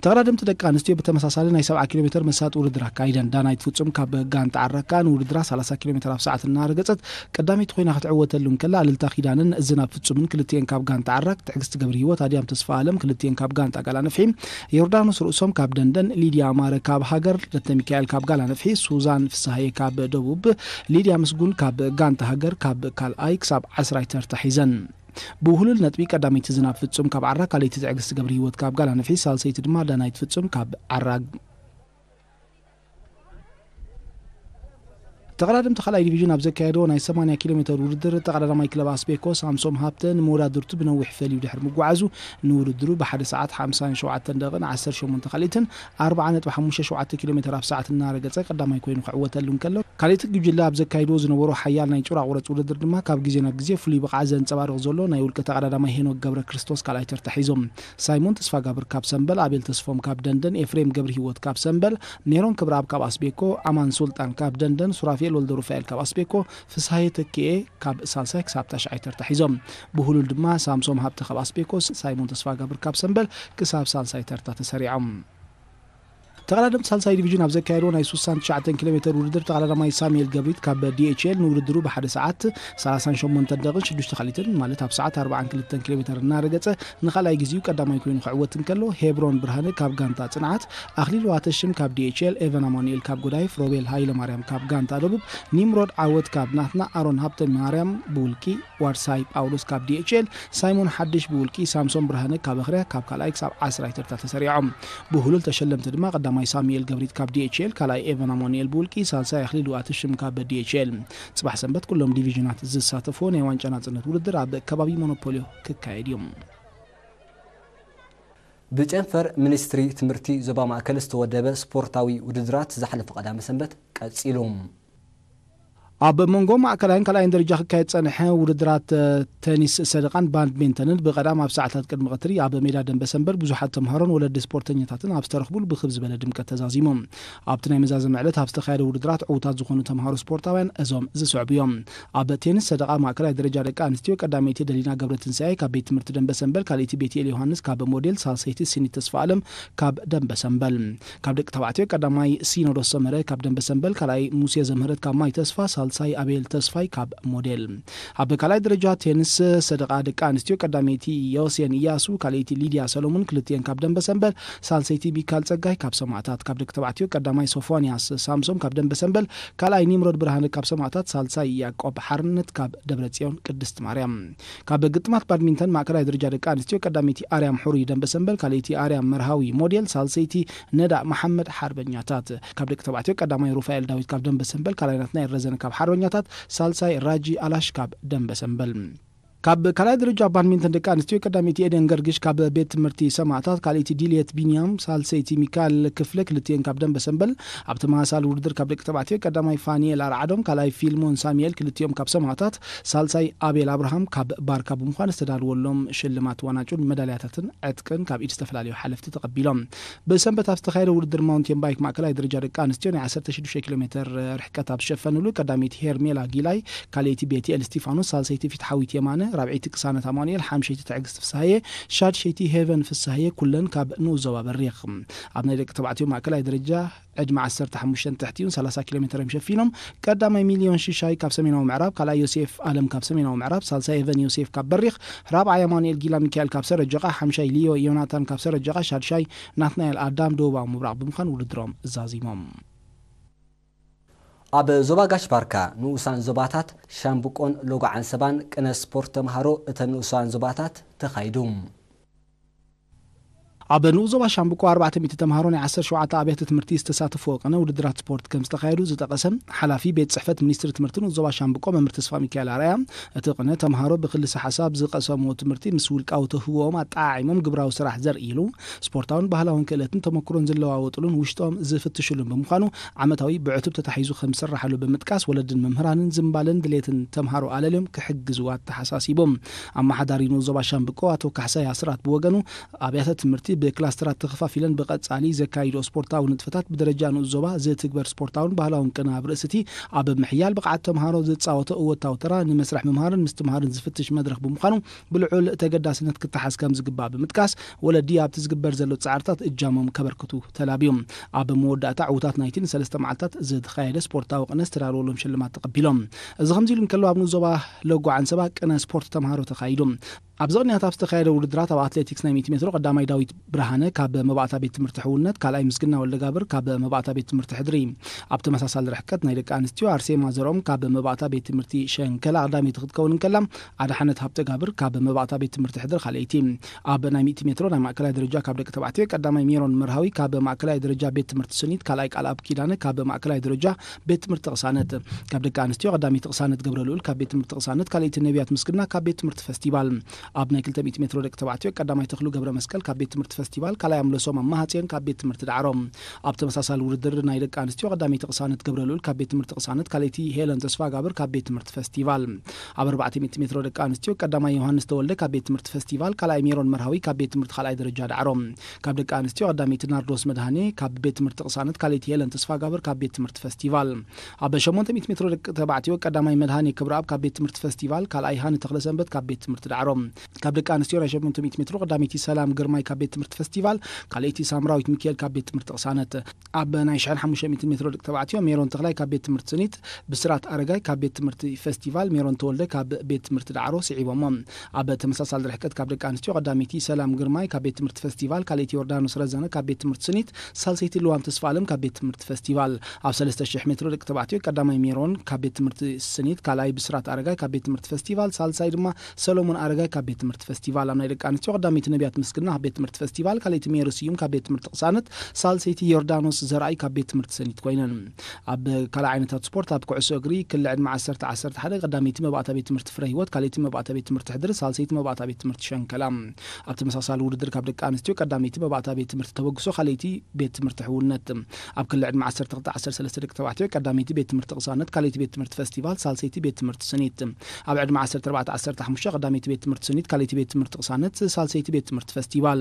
ተቐዳደምቲ ደቂ ኣንስትዮ ብተመሳሳሊ ናይ ሰብዓ ኪሎ ሜትር መሳጢ ውድድር ኣካይደን። ዳናይት ፍጹም ካብ ጋንታ ዓራካ ንውድድራ ሰላሳ ኪሎ ሜትር ኣብ ሰዓት እናረገጸት ቀዳመይቲ ኮይና ክትዕወተሉ እንከላ፣ ኣልልታ ኪዳንን ዝናብ ፍጹምን ክልቲኤን ካብ ጋንታ ዓራክ፣ ትዕግስቲ ገብረ ህይወት፣ ኣድያም ተስፋ ኣለም ክልቲኤን ካብ ጋንታ ጋላ ነፍሒ፣ ዮርዳኖስ ርእሶም ካብ ደንደን፣ ሊድያ ኣማረ ካብ ሃገር፣ ለተ ሚካኤል ካብ ጋላ ነፍሒ፣ ሱዛን ፍስሃየ ካብ ደቡብ፣ ሊድያ ምስጉን ካብ ጋንታ ሃገር ካብ ካልኣይ ክሳብ ዓስራይ ተርታ ሒዘን። ብውህሉል ነጥቢ ቀዳመይቲ ዝናብ ፍጹም ካብ ዓራ፣ ካልኣይቲ ትዕግስቲ ገብረ ህይወት ካብ ጋላ ነፍሒ፣ ሳልሰይቲ ድማ ዳናይት ፍጹም ካብ ዓራ። ተቐዳደምቲ ካልኣይ ዲቪዥን ኣብ ዘካየድዎ ናይ ሰማንያ ኪሎ ሜትር ውድድር፣ ተቐዳዳማይ ክለብ ኣስቤኮ ሳምሶም ሃብተ ንመወዳድርቱ ብነዊሕ ፈልዩ ድሕሪ ምጉዓዙ፣ ንውድድሩ ብሓደ ሰዓት ሓምሳን ሸውዓተን ደቂቕን ዓሰርተ ሸሞንተ ካልኢትን ኣርብዓ ነጥቢ ሓሙሽተ ሸውዓተ ኪሎ ሜትር ኣብ ሰዓት እናረገጸ ቀዳማይ ኮይኑ ክዕወተሉ እንከሎ፣ ካልኣይቲ ጉጅለ ኣብ ዘካይድዎ ዝነበሩ ሓያል ናይ ጭራ ቁረጽ ውድድር ድማ ካብ ግዜ ናብ ግዜ ፍሉይ ብቕዓት ዘንጸባርቕ ዘሎ ናይ ውልቀ ተቐዳዳማይ ሄኖክ ገብረ ክርስቶስ ካልኣይ ተርታ ሒዞም። ሳይሞን ተስፋጋብር ካብ ሰምበል፣ ኣቤል ተስፎም ካብ ደንደን፣ ኤፍሬም ገብረ ህይወት ካብ ሰምበል፣ ሜሮን ክብረኣብ ካብ ኣስቤኮ፣ ኣማን ሱልጣን ካብ ደንደን፣ ሱራፌል ወልደ ሩፋኤል ካብ ኣስቤኮ፣ ፍስሃየ ተኪኤ ካብ ሳልሳይ ክሳብ ታሽዓይ ተርታ ሒዞም። ብህሉል ድማ ሳምሶም ሃብተ ካብ ኣስቤኮ፣ ሳይሞን ተስፋጋብር ካብ ሰምበል ክሳብ ሳልሳይ ተርታ ተሰሪዖም። ተቐዳደምቲ ሳልሳይ ዲቪዥን ኣብ ዘካየድዎ ናይ ስሳን ትሽዓተን ኪሎ ሜትር ውድድር፣ ተቐዳዳማይ ሳሙኤል ገብሪት ካብ ዲኤችኤል ንውድድሩ ብሓደ ሰዓት ሰላሳን ሸሞንተን ደቂቕን ሽዱሽተ ካልኢትን፣ ማለት ኣብ ሰዓት ኣርብዓን ክልተን ኪሎ ሜትር እናረገጸ ንኻልኣይ ግዜኡ ቀዳማይ ኮይኑ ክዕወት እንከሎ፣ ሄብሮን ብርሃነ ካብ ጋንታ ጽንዓት፣ ኣኽሊሉ ኣተሽም ካብ ዲኤችኤል፣ ኤቨን ኣማኑኤል ካብ ጎዳይፍ፣ ሮቤል ሃይለማርያም ካብ ጋንታ ደቡብ፣ ኒምሮድ ዓወት ካብ ናትና፣ ኣሮን ሃብተ ማርያም ብውልቂ፣ ዋርሳይ ጳውሎስ ካብ ዲኤችኤል፣ ሳይሞን ሓድሽ ብውልቂ፣ ሳምሶን ብርሃነ ካብ ኣኽርያ ካብ ካልኣይ ክሳብ ዓስራይ ተርታ ተሰሪዖም። ብህሉል ተሸለምቲ ድማ ቀዳማይ ሳሙኤል ገብሪት ካብ ዲኤችኤል፣ ካልኣይ ኤቨን ኣማኑኤል ብውልቂ፣ ሳልሳይ ኣኽሊሉ ኣትሽም ካብ ዲኤችኤል። ጽባሕ ሰንበት ኩሎም ዲቪዥናት ዝሳተፍዎ ናይ ዋንጫ ናጽነት ውድድር ኣብ ከባቢ ሞኖፖልዮ ክካየድ እዩ። ብጨንፈር ሚኒስትሪ ትምህርቲ ዞባ ማእከል ዝተወደበ ስፖርታዊ ውድድራት ዝሓለፈ ቀዳመ ሰንበት ቀጺሉ። ኣብ መንጎ ማእከላይን ካልኣይን ደረጃ ክካየድ ጸንሐ ውድድራት ቴኒስ ሰደቓን ባድሚንተንን ብቐዳም ኣብ ሰዓታት ቅድሚ ቀትሪ ኣብ ሜዳ ደንበ ሰንበል ብዙሓት ተምሃሮን ወለዲ ስፖርተኛታትን ኣብ ዝተረኽቡሉ ብኽብ ዝበለ ድምቀት ተዛዚሙ። ኣብቲ ናይ መዛዘሚ ዕለት ኣብ ዝተኻየደ ውድድራት ዕዉታት ዝኾኑ ተምሃሮ ስፖርታውያን እዞም ዝስዕቡ እዮም። ኣብ ቴኒስ ሰደቓ ማእከላይ ደረጃ ደቂ ኣንስትዮ ቀዳመይቲ ደሊና ገብረትንሳኤ ካብ ቤት ትምህርቲ ደንበ ሰንበል፣ ካልኣይቲ ቤትኤል ዮሃንስ ካብ ሞዴል፣ ሳልሰይቲ ሲኒት ተስፋ ኣለም ካብ ደንበ ሰንበል። ካብ ደቂ ተባዕትዮ ቀዳማይ ሲኖዶስ ሰመረ ካብ ደንበ ሰንበል፣ ካልኣይ ሙሴ ዘምህረት ካብ ማይ ተስፋ፣ ሳልሳይ ኣቤል ተስፋይ ካብ ሞዴል። ኣብ ካልኣይ ደረጃ ቴኒስ ሰደቓ ደቂ ኣንስትዮ ቀዳመይቲ ዮሴን እያሱ፣ ካልኣይቲ ሊድያ ሰሎሙን ክልቲኤን ካብ ደንበ ሰንበል፣ ሳልሰይቲ ሚካል ጸጋይ ካብ ሰማእታት። ካብ ደቂ ተባዕትዮ ቀዳማይ ሶፎንያስ ሳምሶም ካብ ደንበ ሰንበል፣ ካልኣይ ኒምሮድ ብርሃነ ካብ ሰማእታት፣ ሳልሳይ ያዕቆብ ሓርነት ካብ ደብረጽዮን ቅድስት ማርያም። ካብ ግጥማት ባድሚንተን ማእከላይ ደረጃ ደቂ ኣንስትዮ ቀዳመይቲ ኣርያም ሕሩይ ደንበ ሰንበል፣ ካልኣይቲ ኣርያም መርሃዊ ሞዴል፣ ሳልሰይቲ ነዳ መሓመድ ሓርበኛታት። ካብ ደቂ ተባዕትዮ ቀዳማይ ሩፋኤል ዳዊት ካብ ደንበ ሰንበል፣ ካልኣይ ናትናኤል ረዘነ ካብ ሓርበኛታት፣ ሳልሳይ ራጂ ኣላሽ ካብ ደንበ ሰንበል። ካብ ካልኣይ ደረጃ ባድሚንተን ደቂ ኣንስትዮ ቀዳመይቲ ኤደን ገርግሽ ካብ ቤት ትምህርቲ ሰማእታት፣ ካልኣይቲ ዲልየት ቢንያም፣ ሳልሰይቲ ሚካል ክፍለ ክልቲኤን ካብ ደንበ ሰንበል። ኣብ ተመሳሳሊ ውድድር ካብ ደቂ ተባዕትዮ ቀዳማይ ፋኒኤል ኣርዓዶም፣ ካልኣይ ፊልሞን ሳሙኤል ክልቲኦም ካብ ሰማእታት፣ ሳልሳይ ኣቤል ኣብርሃም ካብ ባርካ ብምዃን ዝተዳለወሎም ሽልማት ዋንጫን መዳልያታትን ዕጥቅን ካብ ኢድ ዝተፈላለዩ ሓለፍቲ ተቐቢሎም። ብሰንበት ኣብ ዝተኻየደ ውድድር ማውንቴን ባይክ ማእከላይ ደረጃ ደቂ ኣንስትዮ ናይ ዓሰርተ ሽዱሽተ ኪሎ ሜትር ርሕቀት ኣብ ዝሸፈንሉ ቀዳመይቲ ሄርሜላ ጊላይ፣ ካልኣይቲ ቤትኤል እስቲፋኖስ፣ ሳልሰይቲ ፊትሓዊት የማነ፣ ራብዐይቲ ቅሳነት ኣማኑኤል፣ ሓምሸይቲ ትዕግስቲ ፍስሃየ፣ ሻድሸይቲ ሄቨን ፍስሃየ ኩለን ካብ ንኡስ ዞባ በሪኽ። ኣብ ናይ ደቂ ተባዕትዮ ማእከላይ ደረጃ ዕድመ ዓሰርተ ሓሙሽተን ትሕቲኡን ሰላሳ ኪሎ ሜትር እዮም ሸፊኖም። ቀዳማይ ሚልዮን ሽሻይ ካብ ሰሜናዊ ምዕራብ፣ ካልኣይ ዮሴፍ ኣለም ካብ ሰሜናዊ ምዕራብ፣ ሳልሳይ ኤቨን ዮሴፍ ካብ በሪኽ፣ ራብዓይ ኣማኑኤል ጊላ ሚካኤል ካብ ሰረጀቓ፣ ሓምሻይ ሊዮ ዮናታን ካብ ሰረጀቓ፣ ሻድሻይ ናትናኤል ኣዳም ደቡባዊ ምብራቕ ብምዃን ውድድሮም ዛዚሞም። ኣብ ዞባ ጋሽ ባርካ ንኡሳን ዞባታት ሻምብቆን ሎጎ ዓንሰባን ቅነ ስፖርት ተምሃሮ እተን ንኡሳን ዞባታት ተኻይዱ። ኣብ ንኡስ ዞባ ሻምብቆ ኣርባዕተ ሚእቲ ተምሃሮ ናይ ዓሰርተ ሸውዓተ ኣብያተ ትምህርቲ ዝተሳተፍዎ ቅነ ውድድራት ስፖርት ከም ዝተኻየዱ ዝጠቐሰ ሓላፊ ቤት ጽሕፈት ሚኒስትሪ ትምህርቲ ንኡስ ዞባ ሻምብቆ መምህር ተስፋ ሚካኤል ኣርኣያ፣ እቲ ቅነ ተምሃሮ ብክልሰ ሓሳብ ዝቐሰምዎ ትምህርቲ ምስ ውልቃዊ ተህወኦም ኣጠዓዒሞም ግብራዊ ስራሕ ዘርእይሉ፣ ስፖርታውን ባህላውን ክእለትን ተመክሮን ዝለዋወጥሉን ውሽጦም ዝፍትሽሉን ብምዃኑ ዓመታዊ ብዕቱብ ተታሒዙ ከም ዝስራሓሉ ብምጥቃስ፣ ወለድን መምህራንን ዝምባለን ድሌትን ተምሃሮ ኣለልዮም ክሕግዙ ኣተሓሳሲቦም። ኣመሓዳሪ ንኡስ ዞባ ሻምብቆ ኣቶ ካሕሳይ ኣስራት ብወገኑ፣ ኣብያተ ትምህርቲ ብክላስተራት ተኸፋፊለን ብቐጻሊ ዘካይዶ ስፖርታዊ ንጥፈታት ብደረጃ ንኡስ ዞባ ዝትግበር ስፖርታውን ባህላውን ቅነ ኣብ ርእሲ እቲ ኣብ ምሕያል ብቕዓት ተምሃሮ ዝጻወቶ እወታዊ ተራ ንመስርሕ ምምሃርን ምስትምሃርን ዝፍትሽ መድረኽ ብምዃኑ ብልዑል ተገዳስነት ክተሓዝ ከም ዝግባእ ብምጥቃስ፣ ወለዲ ኣብቲ ዝግበር ዘሎ ጻዕርታት እጃሞም ከበርክቱ ተላብዮም። ኣብ መወዳእታ ዕዉታት ናይቲ ንሰለስተ መዓልታት ዝተኻየደ ስፖርታዊ ቅነ ዝተዳለወሎም ሽልማት ተቐቢሎም። እዚ ከምዚ ኢሉ እንከሎ፣ ኣብ ንኡስ ዞባ ሎጎ ዓንሰባ ቅነ ስፖርት ተምሃሮ ተኻይዱ። ኣብዚ ቅንያት ኣብ ዝተኻየደ ውድድራት ኣብ ኣትሌቲክስ ናይ ሚእቲ ሜትሮ ቀዳማይ ዳዊት ብርሃነ ካብ መባእታ ቤት ትምህርቲ ሕውነት፣ ካልኣይ ምስግና ወልደጋብር ካብ መባእታ ቤት ትምህርቲ ሕድሪ። ኣብ ተመሳሳሊ ርሕቀት ናይ ደቂ ኣንስትዮ ኣርሴማ ዘርኦም ካብ መባእታ ቤት ትምህርቲ ሸንከላ ቀዳመይቲ ክትከውን እንከላ፣ ኣድሓነት ሃብተጋብር ካብ መባእታ ቤት ትምህርቲ ሕድሪ ካልኣይቲ። ኣብ ናይ ሚእቲ ሜትሮ ናይ ማእከላይ ደረጃ ካብ ደቂ ተባዕትዮ ቀዳማይ ሜሮን መርሃዊ ካብ ማእከላይ ደረጃ ቤት ትምህርቲ ስኒት፣ ካልኣይ ቃልኣብ ኪዳነ ካብ ማእከላይ ደረጃ ቤት ትምህርቲ ቅሳነት። ካብ ደቂ ኣንስትዮ ቀዳመይቲ ቅሳነት ገብረልኡል ካብ ቤት ትምህርቲ ቅሳነት፣ ካልኣይቲ ነቢያት ምስግና ካብ ቤት ትምህርቲ ፈስቲቫል። ኣብ ናይ ክልተ ሚእቲ ሜትሮ ደቂ ተባዕትዮ ቀዳማይ ተኽሉ ገብረ መስቀል ካብ ቤት ትምህርቲ ፈስቲቫል፣ ካልኣይ ኣምለሶም ኣማሃጽዮን ካብ ቤት ትምህርቲ ዳዕሮ። ኣብ ተመሳሳሊ ውድድር ናይ ደቂ ኣንስትዮ ቀዳመይቲ ቅሳነት ገብረልኡል ካብ ቤት ትምህርቲ ቅሳነት፣ ካልኣይቲ ሄለን ተስፋጋብር ካብ ቤት ትምህርቲ ፈስቲቫል። ኣብ ኣርባዕተ ሚእቲ ሜትሮ ደቂ ኣንስትዮ ቀዳማይ ዮሃንስ ተወልደ ካብ ቤት ትምህርቲ ፈስቲቫል፣ ካልኣይ ሜሮን መርሃዊ ካብ ቤት ትምህርቲ ካልኣይ ደረጃ ዳዕሮ። ካብ ደቂ ኣንስትዮ ቀዳመይቲ ናርዶስ መድሃኔ ካብ ቤት ትምህርቲ ቅሳነት፣ ካልኣይቲ ሄለን ተስፋጋብር ካብ ቤት ትምህርቲ ፈስቲቫል። ኣብ ሸሞንተ ሚእቲ ሜትሮ ደቂ ተባዕትዮ ቀዳማይ መድሃኔ ክብረኣብ ካብ ቤት ትምህርቲ ፈስቲቫል፣ ካልኣይ ሃኒ ተኽለሰንበት ካብ ቤት ትምህርቲ ዳዕሮ። ካብ ደቂ ኣንስትዮ ናይ ሸሞንተ ሚእቲ ሜትሮ ቀዳመይቲ ሰላም ግርማይ ካብ ቤት ትምህርቲ ፈስቲቫል፣ ካልኣይቲ ሳምራዊት ሚካኤል ካብ ቤት ትምህርቲ ቅሳነት። ኣብ ናይ ሽሕን ሓሙሽተ ሚእትን ሜትሮ ደቂ ተባዕትዮ ሜሮን ተኽላይ ካብ ቤት ትምህርቲ ስኒት፣ ብስራት ኣረጋይ ካብ ቤት ትምህርቲ ፈስቲቫል፣ ሜሮን ተወልደ ካብ ቤት ትምህርቲ ዳዕሮ ስዒቦሞ። ኣብ ተመሳሳሊ ርሕቀት ካብ ደቂ ኣንስትዮ ቀዳመይቲ ሰላም ግርማይ ካብ ቤት ትምህርቲ ፈስቲቫል፣ ካልኣይቲ ዮርዳኖስ ረዘነ ካብ ቤት ትምህርቲ ስኒት፣ ሳልሰይቲ ልዋም ተስፋ ኣለም ካብ ቤት ትምህርቲ ፈስቲቫል። ኣብ ሰለስተ ሽሕ ሜትሮ ደቂ ተባዕትዮ ቀዳማይ ሜሮን ካብ ቤት ትምህርቲ ስኒት፣ ካልኣይ ብስራት ኣረጋይ ካብ ቤት ትምህርቲ ፈስቲቫል፣ ሳልሳይ ድማ ሰሎሞን ኣረጋይ ካብ ቤት ትምህርቲ ፈስቲቫል። ኣብ ናይ ደቂ ኣንስትዮ ቀዳመይቲ ነቢያት ምስግና ካብ ቤት ትምህርቲ ፈስቲቫል፣ ካልኣይቲ ሜሪ ስዩም ካብ ቤት ትምህርቲ ቅሳነት፣ ሳልሰይቲ ዮርዳኖስ ዘርኣይ ካብ ቤት ትምህርቲ ስኒት ኮይነን። ኣብ ካልእ ዓይነታት ስፖርት፣ ኣብ ኩዕሶ እግሪ ክሊ ዕድመ ዓሰርተ ዓሰርተ ሓደ ቀዳመይቲ መባእታ ቤት ትምህርቲ ፍረ ህይወት፣ ካልኣይቲ መባእታ ቤት ትምህርቲ ሕድሪ፣ ሳልሰይቲ መባእታ ቤት ትምህርቲ ሸንከላ። ኣብ ተመሳሳሊ ውድድር ካብ ደቂ ኣንስትዮ ቀዳመይቲ መባእታ ቤት ትምህርቲ ተበግሶ፣ ካልኣይቲ ቤት ትምህርቲ ሕውነት። ኣብ ክሊ ዕድመ ዓሰርተ ክልተ ዓሰርተ ሰለስተ ደቂ ተባዕትዮ ቀዳመይቲ ቤት ትምህርቲ ቅሳነት፣ ካልኣይቲ ቤት ትምህርቲ ፈስቲቫል፣ ሳልሰይቲ ቤት ትምህርቲ ስኒት። ኣብ ዕድመ ዓሰርተ ኣርባዕተ ዓሰርተ ሓሙሽተ ቀዳመይቲ ቤት ትምህርቲ ስኒት፣ ካልኣይቲ ቤት ትምህርቲ ቅሳነት፣ ሳልሰይቲ ቤት ትምህርቲ ፈስቲቫል።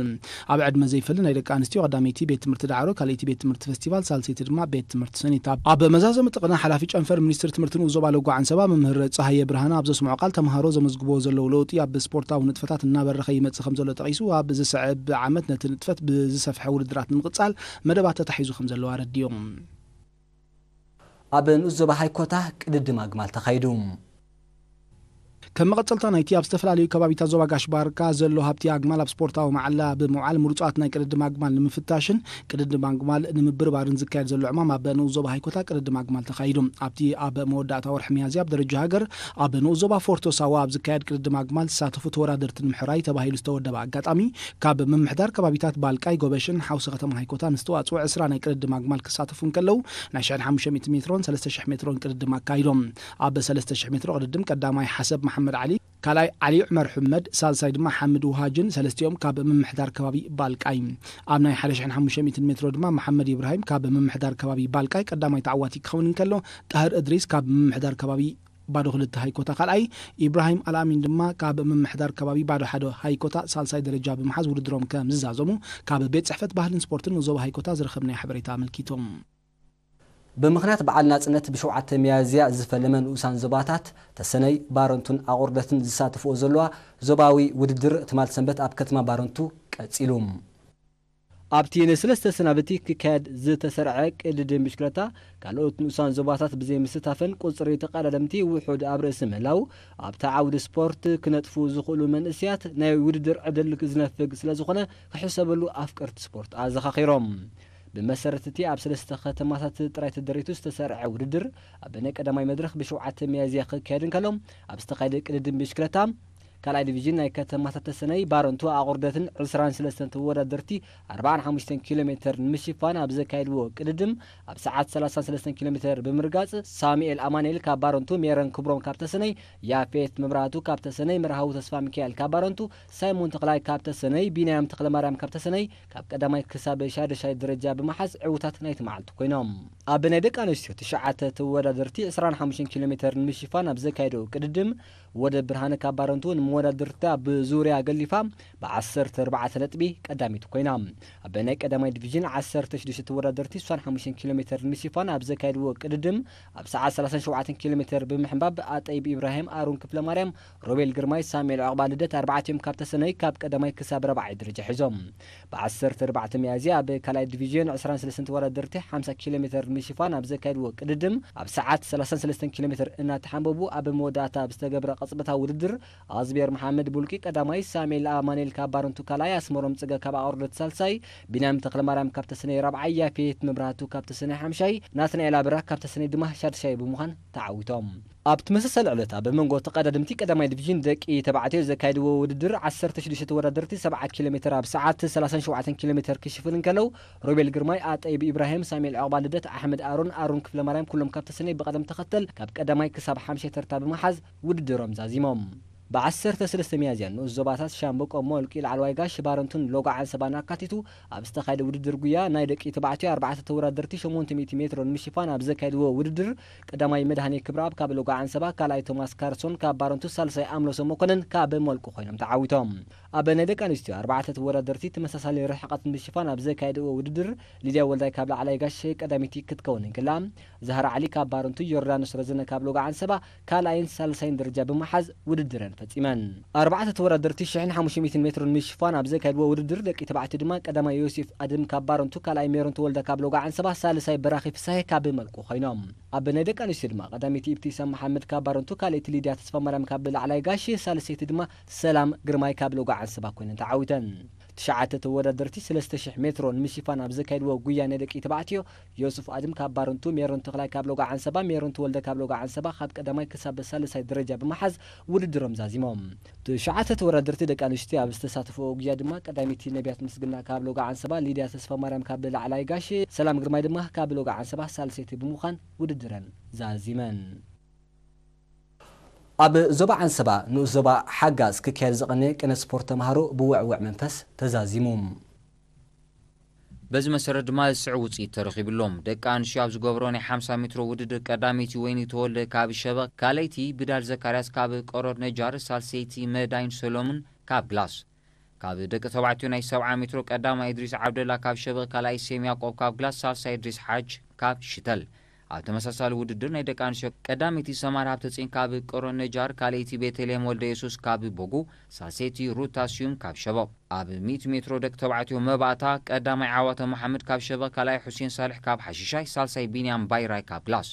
ኣብ ዕድመ ዘይፈሊ ናይ ደቂ ኣንስትዮ ቀዳመይቲ ቤት ትምህርቲ ዳዕሮ፣ ካልኣይቲ ቤት ትምህርቲ ፈስቲቫል፣ ሳልሰይቲ ድማ ቤት ትምህርቲ ስኒት። ኣብ መዛዘሚ ጥቕና ሓላፊ ጨንፈር ሚኒስትሪ ትምህርቲ ንኡስ ዞባ ሎጎ ዓንሰባ መምህር ጸሃየ ብርሃነ ኣብ ዘስምዖ ቃል፣ ተምሃሮ ዘመዝግብዎ ዘለዉ ለውጢ ኣብ ስፖርታዊ ንጥፈታት እናበረኸ ይመጽእ ከም ዘሎ ጠቒሱ፣ ኣብ ዝስዕብ ዓመት ነቲ ንጥፈት ብዝሰፍሐ ውድድራት ንምቕጻል መደባት ተታሒዙ ከም ዘሎ ኣረዲኡ። ኣብ ንኡስ ዞባ ሃይኮታ ቅድድም ኣግማል ተኻይዱ። ከም መቐጸልታ ናይቲ ኣብ ዝተፈላለዩ ከባቢታት ዞባ ጋሽ ባርካ ዘሎ ሃብቲ ኣግማል ኣብ ስፖርታዊ መዓላ ብምውዓል፣ ምሩጻት ናይ ቅድድም ኣግማል ንምፍታሽን ቅድድም ኣግማል ንምብርባርን ዝካየድ ዘሎ ዕማም ኣብ ንኡስ ዞባ ሃይኮታ ቅድድም ኣግማል ተኻይዱ። ኣብቲ ኣብ መወዳእታ ወርሒ ሚያዝያ ኣብ ደረጃ ሃገር ኣብ ንኡስ ዞባ ፎርቶ ሳዋ ኣብ ዝካየድ ቅድድም ኣግማል ዝሳተፉ ተወዳደርቲ ንምሕራይ ተባሂሉ ዝተወደበ ኣጋጣሚ፣ ካብ ምምሕዳር ከባቢታት ባልቃይ፣ ጎበሽን ሓውሲ ከተማ ሃይኮታን ዝተዋጽኡ ዕስራ ናይ ቅድድም ኣግማል ክሳተፉ እንከለዉ፣ ናይ ሽሕን ሓሙሽተ ሚእቲ ሜትሮን ሰለስተ ሽሕ ሜትሮን ቅድድም ኣካይዶም። ኣብ ሰለስተ ሽሕ ሜትሮ ቅድድም ቀዳማይ ሓሰብ መሓመድ ዓሊ፣ ካልኣይ ዓሊ ዑመር ሕመድ፣ ሳልሳይ ድማ ሓምድ ውሃጅን ሰለስቲኦም ካብ ምምሕዳር ከባቢ ባልቃይ። ኣብ ናይ ሓደ ሽሕን ሓሙሽተ ሚእትን ሜትሮ ድማ መሓመድ ኢብራሂም ካብ ምምሕዳር ከባቢ ባልቃይ ቀዳማይ ተዓዋቲ ክኸውን እንከሎ፣ ጣህር እድሪስ ካብ ምምሕዳር ከባቢ ባዶ ክልተ ሃይኮታ ካልኣይ፣ ኢብራሂም ኣልኣሚን ድማ ካብ ምምሕዳር ከባቢ ባዶ ሓደ ሃይኮታ ሳልሳይ ደረጃ ብምሓዝ ውድድሮም ከም ዝዛዘሙ ካብ ቤት ጽሕፈት ባህልን ስፖርትን ዞባ ሃይኮታ ዝረኸብናዮ ሓበሬታ ኣመልኪቶም። ብምኽንያት በዓል ናጽነት ብሸውዓተ ሚያዝያ ዝፈለመ ንኡሳን ዞባታት ተሰነይ፣ ባረንቱን ኣቑርደትን ዝሳተፍኦ ዘለዋ ዞባዊ ውድድር ትማል ሰንበት ኣብ ከተማ ባረንቱ ቀጺሉ። ኣብቲ ንሰለስተ ሰናብቲ ክካየድ ዝተሰርዐ ቅድድም ብሽክለታ፣ ካልኦት ንኡሳን ዞባታት ብዘይምስታፈን ቁጽሪ ተቐዳደምቲ ውሑድ ኣብ ርእሲ ምህላው፣ ኣብቲ ዓውዲ ስፖርት ክነጥፉ ዝኽእሉ መንእሰያት ናይ ውድድር ዕድል ዝነፍግ ስለ ዝኾነ፣ ክሕሰበሉ ኣፍቀርቲ ስፖርት ኣዘኻኺሮም። ብመሰረት እቲ ኣብ ሰለስተ ከተማታት ጥራይ ተደሪቱ ዝተሰርዐ ውድድር፣ ኣብ ናይ ቀዳማይ መድረኽ ብሸውዓተ ሚያዝያ ክካየድ እንከሎ፣ ኣብ ዝተኻየደ ቅድድም ብሽክለታ፣ ካልኣይ ዲቪዥን ናይ ከተማታት ተሰነይ ባረንቱ ኣቑርደትን ዕስራን ሰለስተን ተወዳደርቲ ኣርባዓን ሓሙሽተን ኪሎ ሜተር ንምሽፋን ኣብ ዘካየድዎ ቅድድም ኣብ ሰዓት ሰላሳን ሰለስተን ኪሎ ሜተር ብምርጋጽ ሳሙኤል ኣማኑኤል ካብ ባረንቱ፣ ሜሮን ክብሮም ካብ ተሰነይ፣ ያፌት መብራህቱ ካብ ተሰነይ፣ መርሃዊ ተስፋ ሚካኤል ካብ ባረንቱ፣ ሳይሞን ተኽላይ ካብ ተሰነይ፣ ቢንያም ተኽለማርያም ካብ ተሰነይ ካብ ቀዳማይ ክሳብ ሻድሻይ ደረጃ ብምሓዝ ዕውታት ናይቲ መዓልቲ ኮይኖም። ኣብ ናይ ደቂ ኣንስትዮ ትሽዓተ ተወዳደርቲ ዕስራን ሓሙሽተን ኪሎ ሜተር ንምሽፋን ኣብ ዘካየደው ቅድድም ወደ ብርሃነ ካብ ባረንቱ ንመወዳድርታ ብዙርያ ገሊፋ ብዓሰርተ ኣርባዕተ ነጥቢ ቀዳሚት ኮይና። ኣብ ናይ ቀዳማይ ዲቪዥን ዓሰርተ ሽዱሽተ ተወዳደርቲ ስሳን ሓሙሽተን ኪሎ ሜተር ንምሽፋን ኣብ ዘካየድዎ ቅድድም ኣብ ሰዓት ሰላሳን ሸውዓተን ኪሎ ሜተር ብምሕንባብ ኣጠይብ ኢብራሂም፣ ኣሮን ክፍለ ማርያም፣ ሮቤል ግርማይ፣ ሳሙኤል ዑቕባ ልደት ኣርባዕቲኦም ካብ ተሰነይ ካብ ቀዳማይ ክሳብ ራብዓይ ደረጃ ሒዞም። ብዓሰርተ ኣርባዕተ ሚያዝያ ኣብ ካልኣይ ዲቪዥን ዕስራን ሰለስተን ተወዳደርቲ ሓምሳ ኪሎ ሜተር ንምሽፋን ኣብ ዘካየድዎ ቅድድም ኣብ ሰዓት ሰላሳን ሰለስተን ኪሎ ሜተር እናተሓንበቡ ኣብ መወዳእታ ኣብ ዝተገብረ ቅጽበታዊ ውድድር ኣዝቤር መሓመድ ቡልቂ ቀዳማይ፣ ሳሙኤል ኣማኑኤል ካብ ባረንቱ ካልኣይ፣ ኣስመሮም ጽገ ካብ ኣቑርደት ሳልሳይ፣ ቢንያም ተኽለማርያም ካብ ተሰነይ ራብዓይ፣ ያፌት መብራህቱ ካብ ተሰነይ ሓምሻይ፣ ናትናኤል ኣበራ ካብ ተሰነይ ድማ ሻድሻይ ብምዃን ተዓዊቶም። ኣብ ተመሳሳሊ ዕለት ኣብ መንጎ ተቐዳደምቲ ቀዳማይ ዲቪዥን ደቂ ተባዕትዮ ዘካየድዎ ውድድር ዓሰርተ ሽዱሽተ ተወዳደርቲ ሰብዓ ኪሎ ሜተር ኣብ ሰዓት ሰላሳን ሸውዓተን ኪሎ ሜተር ክሽፍን እንከለው፣ ሮቤል ግርማይ፣ ኣጠይብ ኢብራሂም፣ ሳሙኤል ዑቕባ ልደት፣ ኣሕመድ ኣሮን፣ ኣሮን ክፍለ ማርያም ኩሎም ካብ ተሰነይ ብቐደም ተኸተል ካብ ቀዳማይ ክሳብ ሓምሻይ ተርታ ብምሓዝ ውድድሮም ዛዚሞም። ብዓሰርተ ሰለስተ ሚያዝያ ንኡስ ዞባታት ሻምበቆ፣ ሞልቂ፣ ላዕለዋይ ጋሽ፣ ባረንቱን ሎጎ ዓንሰባን ኣካቲቱ ኣብ ዝተኻየደ ውድድር ጉያ ናይ ደቂ ተባዕትዮ ኣርባዕተ ተወዳደርቲ ሸሞንተ ሚእቲ ሜትሮ ንምሽፋን ኣብ ዘካየድዎ ውድድር ቀዳማይ መድሃኔ ክብረኣብ ካብ ሎጎ ዓንሰባ፣ ካልኣይ ቶማስ ካርሶን ካብ ባረንቱ፣ ሳልሳይ ኣምሎሶ መኮነን ካብ ሞልቁ ኮይኖም ተዓዊቶም። ኣብ ናይ ደቂ ኣንስትዮ ኣርባዕተ ተወዳደርቲ ተመሳሳሊ ርሕቐት ንምሽፋን ኣብ ዘካየድዎ ውድድር ሊድያ ወልዳይ ካብ ላዕላይ ጋሽ ቀዳሚቲ ክትከውን እንክላ፣ ዛህራ ዓሊ ካብ ባረንቱ፣ ዮርዳኖስ ረዘነ ካብ ሎጎ ዓንሰባ ካልኣይን ሳልሳይን ደረጃ ብምሓዝ ውድድረን ፈጺመን። ኣርባዕተ ተወዳደርቲ ሽሕን ሓሙሽተ ሚእትን ሜትሮን ንምሽፋን ኣብ ዘካየድዎ ውድድር ደቂ ተባዕትዮ ድማ ቀዳማይ ዮሴፍ ኣድም ካብ ባረንቱ፣ ካልኣይ ሜሮን ተወልደ ካብ ሎጎ ዓንሰባ፣ ሳልሳይ በራኺ ፍሳሄ ካብ መልቁ ኮይኖም። ኣብ ናይ ደቂ ኣንስትዮ ድማ ቀዳመይቲ ኢብቲሳም መሓመድ ካብ ባረንቱ፣ ካልኣይቲ ሊድያ ተስፋማርያም ካብ ላዕላይ ጋሽ፣ ሳልሰይቲ ድማ ሰላም ግርማይ ካብ ሎጎ ዓንሰባ ኮይነን ተዓዊተን። ትሽዓተ ተወዳደርቲ ሰለስተ ሽሕ ሜትሮ ንምሽፋን ኣብ ዘካየድዎ ጉያ ናይ ደቂ ተባዕትዮ፣ ዮሱፍ ኣድም ካብ ባረንቱ፣ ሜሮን ተኽላይ ካብ ሎጎ ዓንሰባ፣ ሜሮን ተወልደ ካብ ሎጎ ዓንሰባ ካብ ቀዳማይ ክሳብ ሳልሳይ ደረጃ ብምሓዝ ውድድሮም ዛዚሞም። ትሽዓተ ተወዳደርቲ ደቂ ኣንስትዮ ኣብ ዝተሳተፍኦ ጉያ ድማ ቀዳመይቲ ነቢያት ምስግና ካብ ሎጎ ዓንሰባ፣ ሊድያ ተስፋ ማርያም ካብ ላዕላይ ጋሽ፣ ሰላም ግርማይ ድማ ካብ ሎጎ ዓንሰባ ሳልሰይቲ ብምዃን ውድድረን ዛዚመን። ኣብ ዞባ ዓንሰባ ንኡስ ዞባ ሓጋዝ ክካየድ ዝቐነየ ቅነ ስፖርት ተምሃሮ ብውዕውዕ መንፈስ ተዛዚሙ። በዚ መሰረት ድማ ዝስዕብ ውፅኢት ተረኺብሎም። ደቂ ኣንስትዮ ኣብ ዝገብሮ ናይ ሓምሳ ሜትሮ ውድድር ቀዳመይቲ ወይኒ ተወልደ ካብ ሸበቕ፣ ካልኣይቲ ብዳል ዘካርያስ ካብ ቆሮድ ነጃር፣ ሳልሰይቲ መዳይን ሰሎምን ካብ ግላስ። ካብ ደቂ ተባዕትዮ ናይ ሰብዓ ሜትሮ ቀዳማይ እድሪስ ዓብደላ ካብ ሸበቕ፣ ካልኣይ ሴም ያዕቆብ ካብ ግላስ፣ ሳልሳይ እድሪስ ሓጅ ካብ ሽተል። ኣብ ተመሳሳሊ ውድድር ናይ ደቂ ኣንስትዮ ቀዳመይቲ ሰማር ሃብተፅዮን ካብ ቆሮድ ነጃር፣ ካልኣይቲ ቤተልሔም ወልደ የሱስ ካብ ቦጉ፣ ሳልሰይቲ ሩታ ስዩም ካብ ሸበቕ። ኣብ ሚእቲ ሜትሮ ደቂ ተባዕትዮ መባእታ ቀዳማይ ዓዋተ መሓመድ ካብ ሸበቕ፣ ካልኣይ ሑሴን ሳልሕ ካብ ሓሽሻይ፣ ሳልሳይ ቢንያም ባይራይ ካብ ግላስ።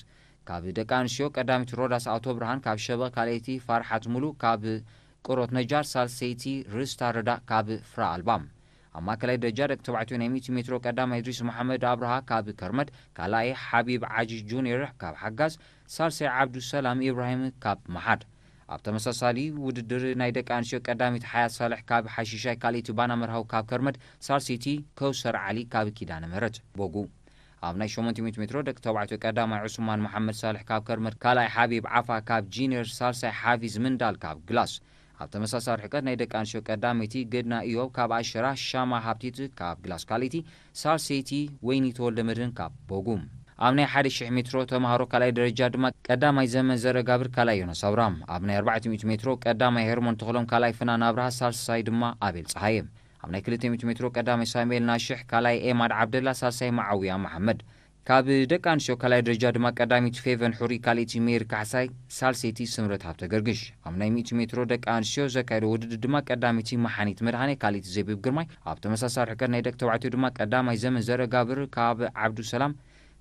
ካብ ደቂ ኣንስትዮ ቀዳሚት ሮዳስ ኣቶ ብርሃን ካብ ሸበቕ፣ ካልኣይቲ ፋርሓት ሙሉ ካብ ቅሮት ነጃር፣ ሳልሰይቲ ርስታ ረዳ ካብ ፍራ ኣልባ። ኣብ ማእከላይ ደረጃ ደቂ ተባዕትዮ ናይ ሚእቲ ሜትሮ ቀዳማይ እድሪስ መሓመድ ኣብርሃ ካብ ከርመድ፣ ካልኣይ ሓቢብ ዓጂ ጁኒየር ካብ ሓጋዝ፣ ሳልሳይ ዓብዱሰላም ኢብራሂም ካብ መሓድ። ኣብ ተመሳሳሊ ውድድር ናይ ደቂ ኣንስትዮ ቀዳሚት ሓያት ሳልሕ ካብ ሓሺሻይ፣ ካልኣይቲ ባና መርሃዊ ካብ ከርመድ፣ ሳልሰይቲ ከውሰር ዓሊ ካብ ኪዳነ ምህረት ቦጉ። ኣብ ናይ ሸሞንተ ሚእቲ ሜትሮ ደቂ ተባዕትዮ ቀዳማይ ዑስማን መሓመድ ሳልሕ ካብ ከርመድ፣ ካልኣይ ሓቢብ ዓፋ ካብ ጂኒር፣ ሳልሳይ ሓፊዝ ምንዳል ካብ ግላስ። ኣብ ተመሳሳሊ ርሕቀት ናይ ደቂ ኣንስትዮ ቀዳመይቲ ገድና ኢዮብ ካብ ኣሸራ፣ ሻማ ሃብቲት ካብ ግላስ ካልኣይቲ፣ ሳልሰይቲ ወይኒ ተወልደ መድህን ካብ ቦጉ። ኣብ ናይ ሓደ ሺሕ ሜትሮ ተምሃሮ ካልኣይ ደረጃ ድማ ቀዳማይ ዘመን ዘረጋብር፣ ካልኣይ ዮናስ ኣብርሃም። ኣብ ናይ ኣርባዕተ ሚእቲ ሜትሮ ቀዳማይ ሄርሞን ተኽሎም፣ ካልኣይ ፍናን ኣብርሃ፣ ሳልሳይ ድማ ኣቤል ጸሃየ። ኣብ ናይ ክልተ ሚእቲ ሜትሮ ቀዳማይ ሳሙኤል ናሽሕ፣ ካልኣይ ኤማድ ዓብደላ፣ ሳልሳይ መዓውያ መሓመድ። ካብ ደቂ ኣንስትዮ ካልኣይ ደረጃ ድማ ቀዳሚት ፌቨን ሑሪ፣ ካልኣይቲ ሜሪ ካሕሳይ፣ ሳልሰይቲ ስምረት ሃብተ ገርግሽ። ኣብ ናይ ሚእቲ ሜትሮ ደቂ ኣንስትዮ ዘካየዶ ውድድር ድማ ቀዳሚቲ መሓኒት መድሃኔ፣ ካልኣይቲ ዘቢብ ግርማይ። ኣብ ተመሳሳሊ ርሕቀት ናይ ደቂ ተባዕትዮ ድማ ቀዳማይ ዘመን ዘረጋብር ካብ ዓብዱሰላም፣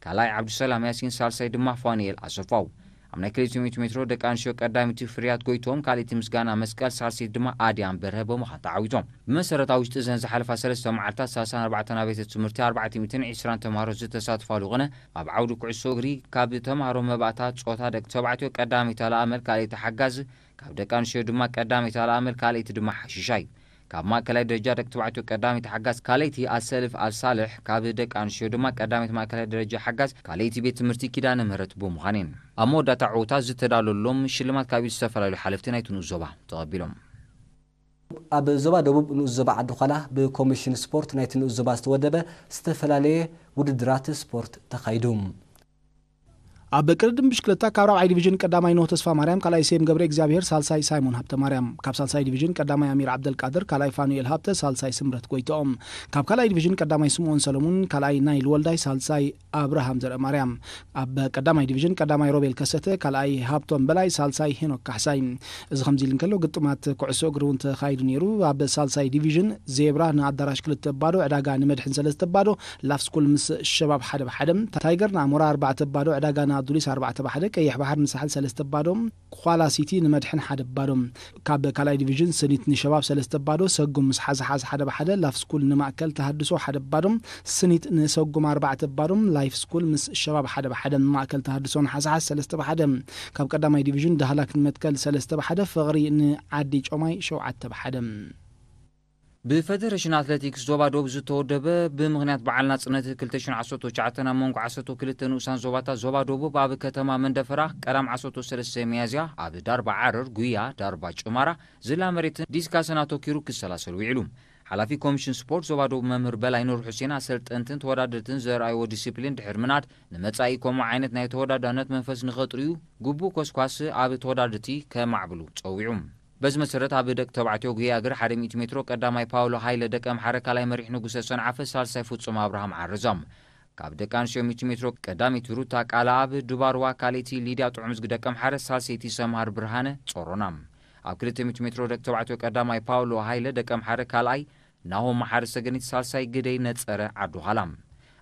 ካልኣይ ዓብዱሰላም ያሲን፣ ሳልሳይ ድማ ፋኑኤል ኣሰፋው። ኣብ ናይ ክልተ ሚእቲ ሜትሮ ደቂ ኣንስትዮ ቀዳመይቲ ፍርያት ጎይቶም፣ ካልኣይቲ ምስጋና መስቀል፣ ሳልሰይቲ ድማ ኣድያም በርሀ ብምዃን ተዓዊቶም። ብመሰረት ኣብ ውሽጢ እዘን ዝሓለፋ ሰለስተ መዓልታት ሰላሳን ኣርባዕተን ኣብያተ ትምህርቲ ኣርባዕተ ሚእትን ዕስራን ተምሃሮ ዝተሳትፋሉ ኾነ፣ ኣብ ዓውዲ ኩዕሶ እግሪ ካብ ተምሃሮ መባእታ ጾታ ደቂ ተባዕትዮ ቀዳመይቲ ኣልኣመል፣ ካልኣይቲ ሓጋዝ፣ ካብ ደቂ ኣንስትዮ ድማ ቀዳመይቲ ኣልኣመል፣ ካልኣይቲ ድማ ሓሽሻይ። ካብ ማእከላይ ደረጃ ደቂ ተባዕትዮ ቀዳመይቲ ሓጋዝ ካልኣይቲ ኣሰልፍ ኣልሳልሕ፣ ካብ ደቂ ኣንስትዮ ድማ ቀዳመይቲ ማእከላይ ደረጃ ሓጋዝ ካልኣይቲ ቤት ትምህርቲ ኪዳነ ምህረት ብምዃን እየን። ኣብ መወዳእታ ዕወታ ዝተዳለሎም ሽልማት ካብ ኢድ ዝተፈላለዩ ሓለፍቲ ናይቲ ንኡስ ዞባ ተቐቢሎም። ኣብ ዞባ ደቡብ ንኡስ ዞባ ዓዲ ዃላ ብኮሚሽን ስፖርት ናይቲ ንኡስ ዞባ ዝተወደበ ዝተፈላለየ ውድድራት ስፖርት ተኻይዱ። ኣብ ቅድድም ብሽክለታ ካብ ራብዓይ ዲቪዥን ቀዳማይ ኖህ ተስፋ ማርያም፣ ካልኣይ ሴም ገብረ እግዚኣብሔር፣ ሳልሳይ ሳይሞን ሃብተ ማርያም። ካብ ሳልሳይ ዲቪዥን ቀዳማይ ኣሚር ዓብደልቃድር፣ ካልኣይ ፋኑኤል ሃብተ፣ ሳልሳይ ስምረት ጎይትኦም። ካብ ካልኣይ ዲቪዥን ቀዳማይ ስምኦን ሰለሙን፣ ካልኣይ ናይል ወልዳይ፣ ሳልሳይ ኣብርሃም ዘርአ ማርያም። ኣብ ቀዳማይ ዲቪዥን ቀዳማይ ሮቤል ከሰተ፣ ካልኣይ ሃብቶም በላይ፣ ሳልሳይ ሄኖክ ካሕሳይ። እዚ ከምዚ ኢሉ እንከሎ፣ ግጥማት ኩዕሶ እግሪ እውን ተኻይዱ ነይሩ። ኣብ ሳልሳይ ዲቪዥን ዜብራ ንኣዳራሽ ክልተ ባዶ፣ ዕዳጋ ንመድሕን ሰለስተ ባዶ፣ ላፍ ስኩል ምስ ሸባብ ሓደ ብሓደ፣ ታይገር ንኣሞራ ኣርባዕተ ባዶ፣ ዕዳጋ ንኣዱሊስ ኣርባዕተ ብሓደ፣ ቀይሕ ባሕር ንሳሕል ሰለስተ ባዶ፣ ኳላ ሲቲ ንመድሕን ሓደ ባዶ። ካብ ካልኣይ ዲቪዥን ስኒት ንሸባብ ሰለስተ ባዶ፣ ሰጉም ምስ ሓዝሓዝ ሓደ ብሓደ፣ ላፍ ስኩል ንማእከል ተሃድሶ ሓደ ባዶ፣ ስኒት ንሰጉም ኣርባዕተ ባዶ፣ ላይፍ ስኩል ምስ ሸባብ ሓደ ብሓደ፣ ማእከል ተሃድሶ ንሓዝሓዝ ሰለስተ ብሓደ። ካብ ቀዳማይ ዲቪዥን ዳህላክ ንመትከል ሰለስተ ብሓደ፣ ፍቕሪ ንዓዲ ጮማይ ሸውዓተ ብሓደ። ብፈደረሽን ኣትሌቲክስ ዞባ ዶብ ዝተወደበ ብምኽንያት በዓል ናጽነት ክልተ ሽሕን ዓሰርተ ትሽዓተን ኣብ መንጎ ዓሰርተ ክልተ ንኡሳን ዞባታት ዞባ ደቡብ ኣብ ከተማ መንደፈራ ቀዳም ዓሰርተ ሰለስተ ሚያዝያ ኣብ ዳርባ ዓረር፣ ጉያ፣ ዳርባ ጭማራ፣ ዝላ መሬትን ዲስካስን ኣተኪሩ ክሰላሰል ውዒሉ። ሓላፊ ኮሚሽን ስፖርት ዞባ ደቡብ መምህር በላይ ኑር ሑሴን ኣሰልጠንትን ተወዳደርትን ዘርኣይዎ ዲሲፕሊን ድሕሪ ምናድ ንመጻኢ ከምኡ ዓይነት ናይ ተወዳዳርነት መንፈስ ንኸጥርዩ ግቡእ ኮስኳስ ኣብ ተወዳደርቲ ከማዕብሉ ጸዊዑ። በዚ መሰረት ኣብ ደቂ ተባዕትዮ ጉያ እግሪ ሓደ ሚእቲ ሜትሮ ቀዳማይ ፓውሎ ሃይለ ደቀምሓረ፣ ካልኣይ መሪሕ ንጉሰ ሰንዓፈ፣ ሳልሳይ ፍጹም ኣብርሃም ዓረዛም። ካብ ደቂ ኣንስትዮ ሚእቲ ሜትሮ ቀዳመይቲ ሩታ ቃልኣብ ድባርዋ፣ ካልኣይቲ ሊድያ ጥዑምዝጊ ደቀምሓረ፣ ሳልሰይቲ ሰምሃር ብርሃነ ጾሮና። ኣብ ክልተ ሚእቲ ሜትሮ ደቂ ተባዕትዮ ቀዳማይ ፓውሎ ሃይለ ደቀምሓረ፣ ካልኣይ ናሆም መሓሪ ሰገኒት፣ ሳልሳይ ግደይ ነጸረ ዓዱ ኻላ።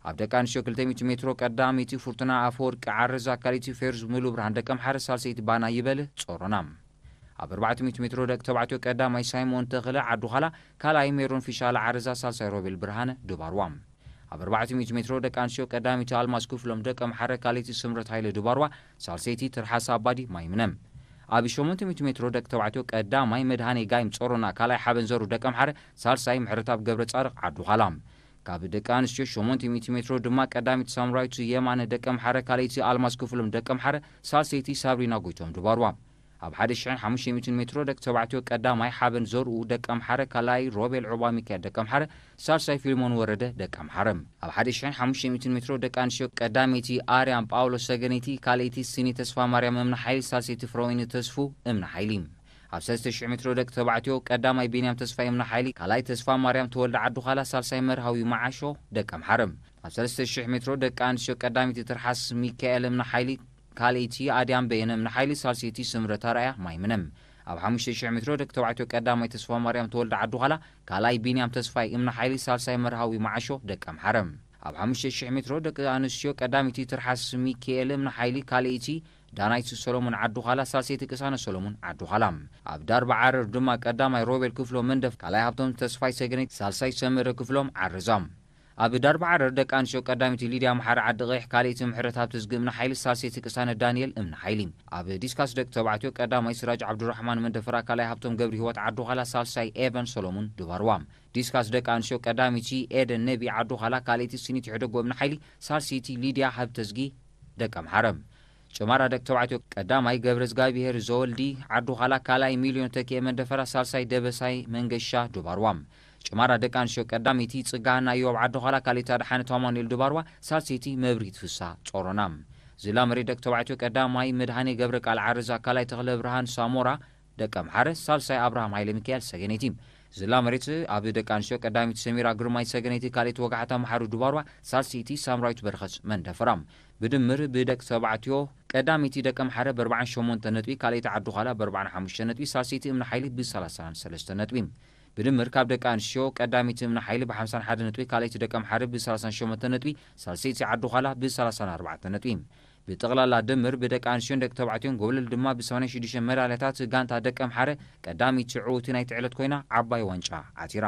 ኣብ ደቂ ኣንስትዮ ክልተ ሚእቲ ሜትሮ ቀዳመይቲ ፍርቱና ኣፈወርቂ ዓረዛ፣ ካልኣይቲ ፌሩዝ ሙሉ ብርሃን ደቀምሓረ፣ ሳልሰይቲ ባና ይበል ጾሮና። ኣብ ኣርባዕተ ሚእቲ ሜትሮ ደቂ ተባዕትዮ ቀዳማይ ሳይሞን ተኽለ ዓዱ ኻላ፣ ካልኣይ ሜሮን ፊሻለ ዓረዛ፣ ሳልሳይ ሮቤል ብርሃነ ድባርዋ። ኣብ ኣርባዕተ ሚእቲ ሜትሮ ደቂ ኣንስትዮ ቀዳመይቲ ኣልማዝ ክፍሎም ደቀምሓረ፣ ካልኣይቲ ስምረት ሃይለ ድባርዋ፣ ሳልሰይቲ ትርሓስ ኣባዲ ማይምነ። ኣብ ሸሞንተ ሚእቲ ሜትሮ ደቂ ተባዕትዮ ቀዳማይ መድሃኔ ጋይም ጾሮና፣ ካልኣይ ሓበን ዘሩ ደቀምሓረ፣ ሳልሳይ ምሕረታብ ገብረ ጻድቕ ዓዱ ኻላ። ካብ ደቂ ኣንስትዮ ሸሞንተ ሚእቲ ሜትሮ ድማ ቀዳመይቲ ሳምራዊት የማነ ደቀምሓረ፣ ካልኣይቲ ኣልማዝ ክፍሎም ደቀምሓረ፣ ሳልሰይቲ ሳብሪና ጎይቶም ድባርዋ። ኣብ ሓደ ሽሕን ሓሙሽተ ሚእትን ሜትሮ ደቂ ተባዕትዮ ቀዳማይ ሓበን ዘርኡ ደቀምሓረ፣ ካልኣይ ሮቤል ዑባ ሚካኤል ደቀምሓረ፣ ሳልሳይ ፊልሞን ወረደ ደቀምሓረ። ኣብ ሓደ ሽሕን ሓሙሽተ ሚእትን ሜትሮ ደቂ ኣንስትዮ ቀዳመይቲ ኣርያም ጳውሎስ ሰገነይቲ፣ ካልኣይቲ ሲኒ ተስፋ ማርያም እምነ ሓይሊ፣ ሳልሰይቲ ፍረወይኒ ተስፉ እምነ ሓይሊ። ኣብ ሰለስተ ሽሕ ሜትሮ ደቂ ተባዕትዮ ቀዳማይ ቢንያም ተስፋይ እምነ ሓይሊ፣ ካልኣይ ተስፋ ማርያም ተወልደ ዓዱ ኻላ፣ ሳልሳይ መርሃዊ መዓሾ ደቀምሓረ። ኣብ ሰለስተ ሽሕ ሜትሮ ደቂ ኣንስትዮ ቀዳመይቲ ትርሓስ ሚካኤል እምነ ሓይሊ፣ ካልኣይቲ ኣድያም በየነ እምነ ሓይሊ፣ ሳልሰይቲ ስምረት ኣርኣያ ማይምነ። ኣብ ሓሙሽተ ሽሕ ሜትሮ ደቂ ተባዕትዮ ቀዳማይ ተስፋ ማርያም ተወልደ ዓዱ ኻላ፣ ካልኣይ ቢንያም ተስፋይ እምነ ሓይሊ፣ ሳልሳይ መርሃዊ መዓሾ ደቀምሓረ። ኣብ ሓሙሽተ ሽሕ ሜትሮ ደቂ ኣንስትዮ ቀዳመይቲ ትርሓስ ሚካኤል እምነ ሓይሊ፣ ካልኣይቲ ዳናይት ሰሎሞን ዓዱ ኻላ፣ ሳልሰይቲ ቅሳነ ሰሎሞን ዓዱ ኻላ። ኣብ ዳርባ ዓረር ድማ ቀዳማይ ሮቤል ክፍሎም መንደፍ፣ ካልኣይ ሃብቶም ተስፋይ ሰገነይቲ፣ ሳልሳይ ሰመረ ክፍሎም ዓረዛ። ኣብ ዳርባ ዓረር ደቂ ኣንስትዮ ቀዳመይቲ ሊድያ መሓሪ ዓዲ ቀይሕ፣ ካልኣይቲ ምሕረት ሃብተዝጊ እምነ ሓይሊ፣ ሳልሰይቲ ቅሳነ ዳንኤል እምነ ሓይሊ። ኣብ ዲስካስ ደቂ ተባዕትዮ ቀዳማይ ስራጅ ዓብዱራሕማን መንደፈራ፣ ካልኣይ ሃብቶም ገብረ ህይወት ዓዱ ኻላ፣ ሳልሳይ ኤቨን ሰሎሙን ድባርዋ። ዲስካስ ደቂ ኣንስትዮ ቀዳመይቲ ኤደን ነቢ ዓዱ ኻላ፣ ካልኣይቲ ሲኒት ሕደጎ እምነ ሓይሊ፣ ሳልሰይቲ ሊድያ ሃብተዝጊ ደቀምሓረ። ጭማራ ደቂ ተባዕትዮ ቀዳማይ ገብረ እግዚኣብሔር ዘወልዲ ዓዱ ኻላ፣ ካልኣይ ሚልዮን ተኪኤ መንደፈራ፣ ሳልሳይ ደበሳይ መንገሻ ድባርዋ። ጭማራ ደቂ ኣንስትዮ ቀዳመይቲ ጽጋሃና ኢዮብ ዓዱ ኻላ፣ ካልኣይቲ ኣድሓነት ኣማኑኤል ድባርዋ፣ ሳልሰይቲ መብሪት ፍሳ ጾሮና። ዝላ መሬት ደቂ ተባዕትዮ ቀዳማይ መድሃኔ ገብረ ቃል ዓረዛ፣ ካልኣይ ተኽለ ብርሃን ሳሞራ ደቀምሓረ፣ ሳልሳይ ኣብርሃም ሃይለ ሚካኤል ሰገነይቲ። ዝላ መሬት ኣብ ደቂ ኣንስትዮ ቀዳመይቲ ሰሚራ ግርማይ ሰገነይቲ፣ ካልኣይቲ ወጋሕታ መሓሩ ድባርዋ፣ ሳልሰይቲ ሳምራዊት በረኸት መንደፈራ። ብድምር ብደቂ ተባዕትዮ ቀዳመይቲ ደቀምሓረ ብ ኣርባዓን ሸሞንተ ነጥቢ፣ ካልኣይቲ ዓዱ ኻላ ብ ኣርባዓን ሓሙሽተ ነጥቢ፣ ሳልሰይቲ እምነ ሓይሊ ብ ሰላሳን ሰለስተ ነጥቢ። ብድምር ካብ ደቂ ኣንስትዮ ቀዳመይቲ እምነ ሓይሊ ብ ሓምሳን ሓደ ነጥቢ፣ ካልኣይቲ ደቀምሓረ ብ ሰላሳን ሸሞንተ ነጥቢ፣ ሳልሰይቲ ዓዱ ኻላ ብ ሰላሳን ኣርባዕተ ነጥቢ። ብጠቕላላ ድምር ብደቂ ኣንስትዮን ደቂ ተባዕትዮን ጎብለል ድማ ብ86 መዳልያታት ጋንታ ደቂ ኣምሓረ ቀዳመይቲ ዕውቲ ናይቲ ዕለት ኮይና ዓባይ ዋንጫ ዓቲራ።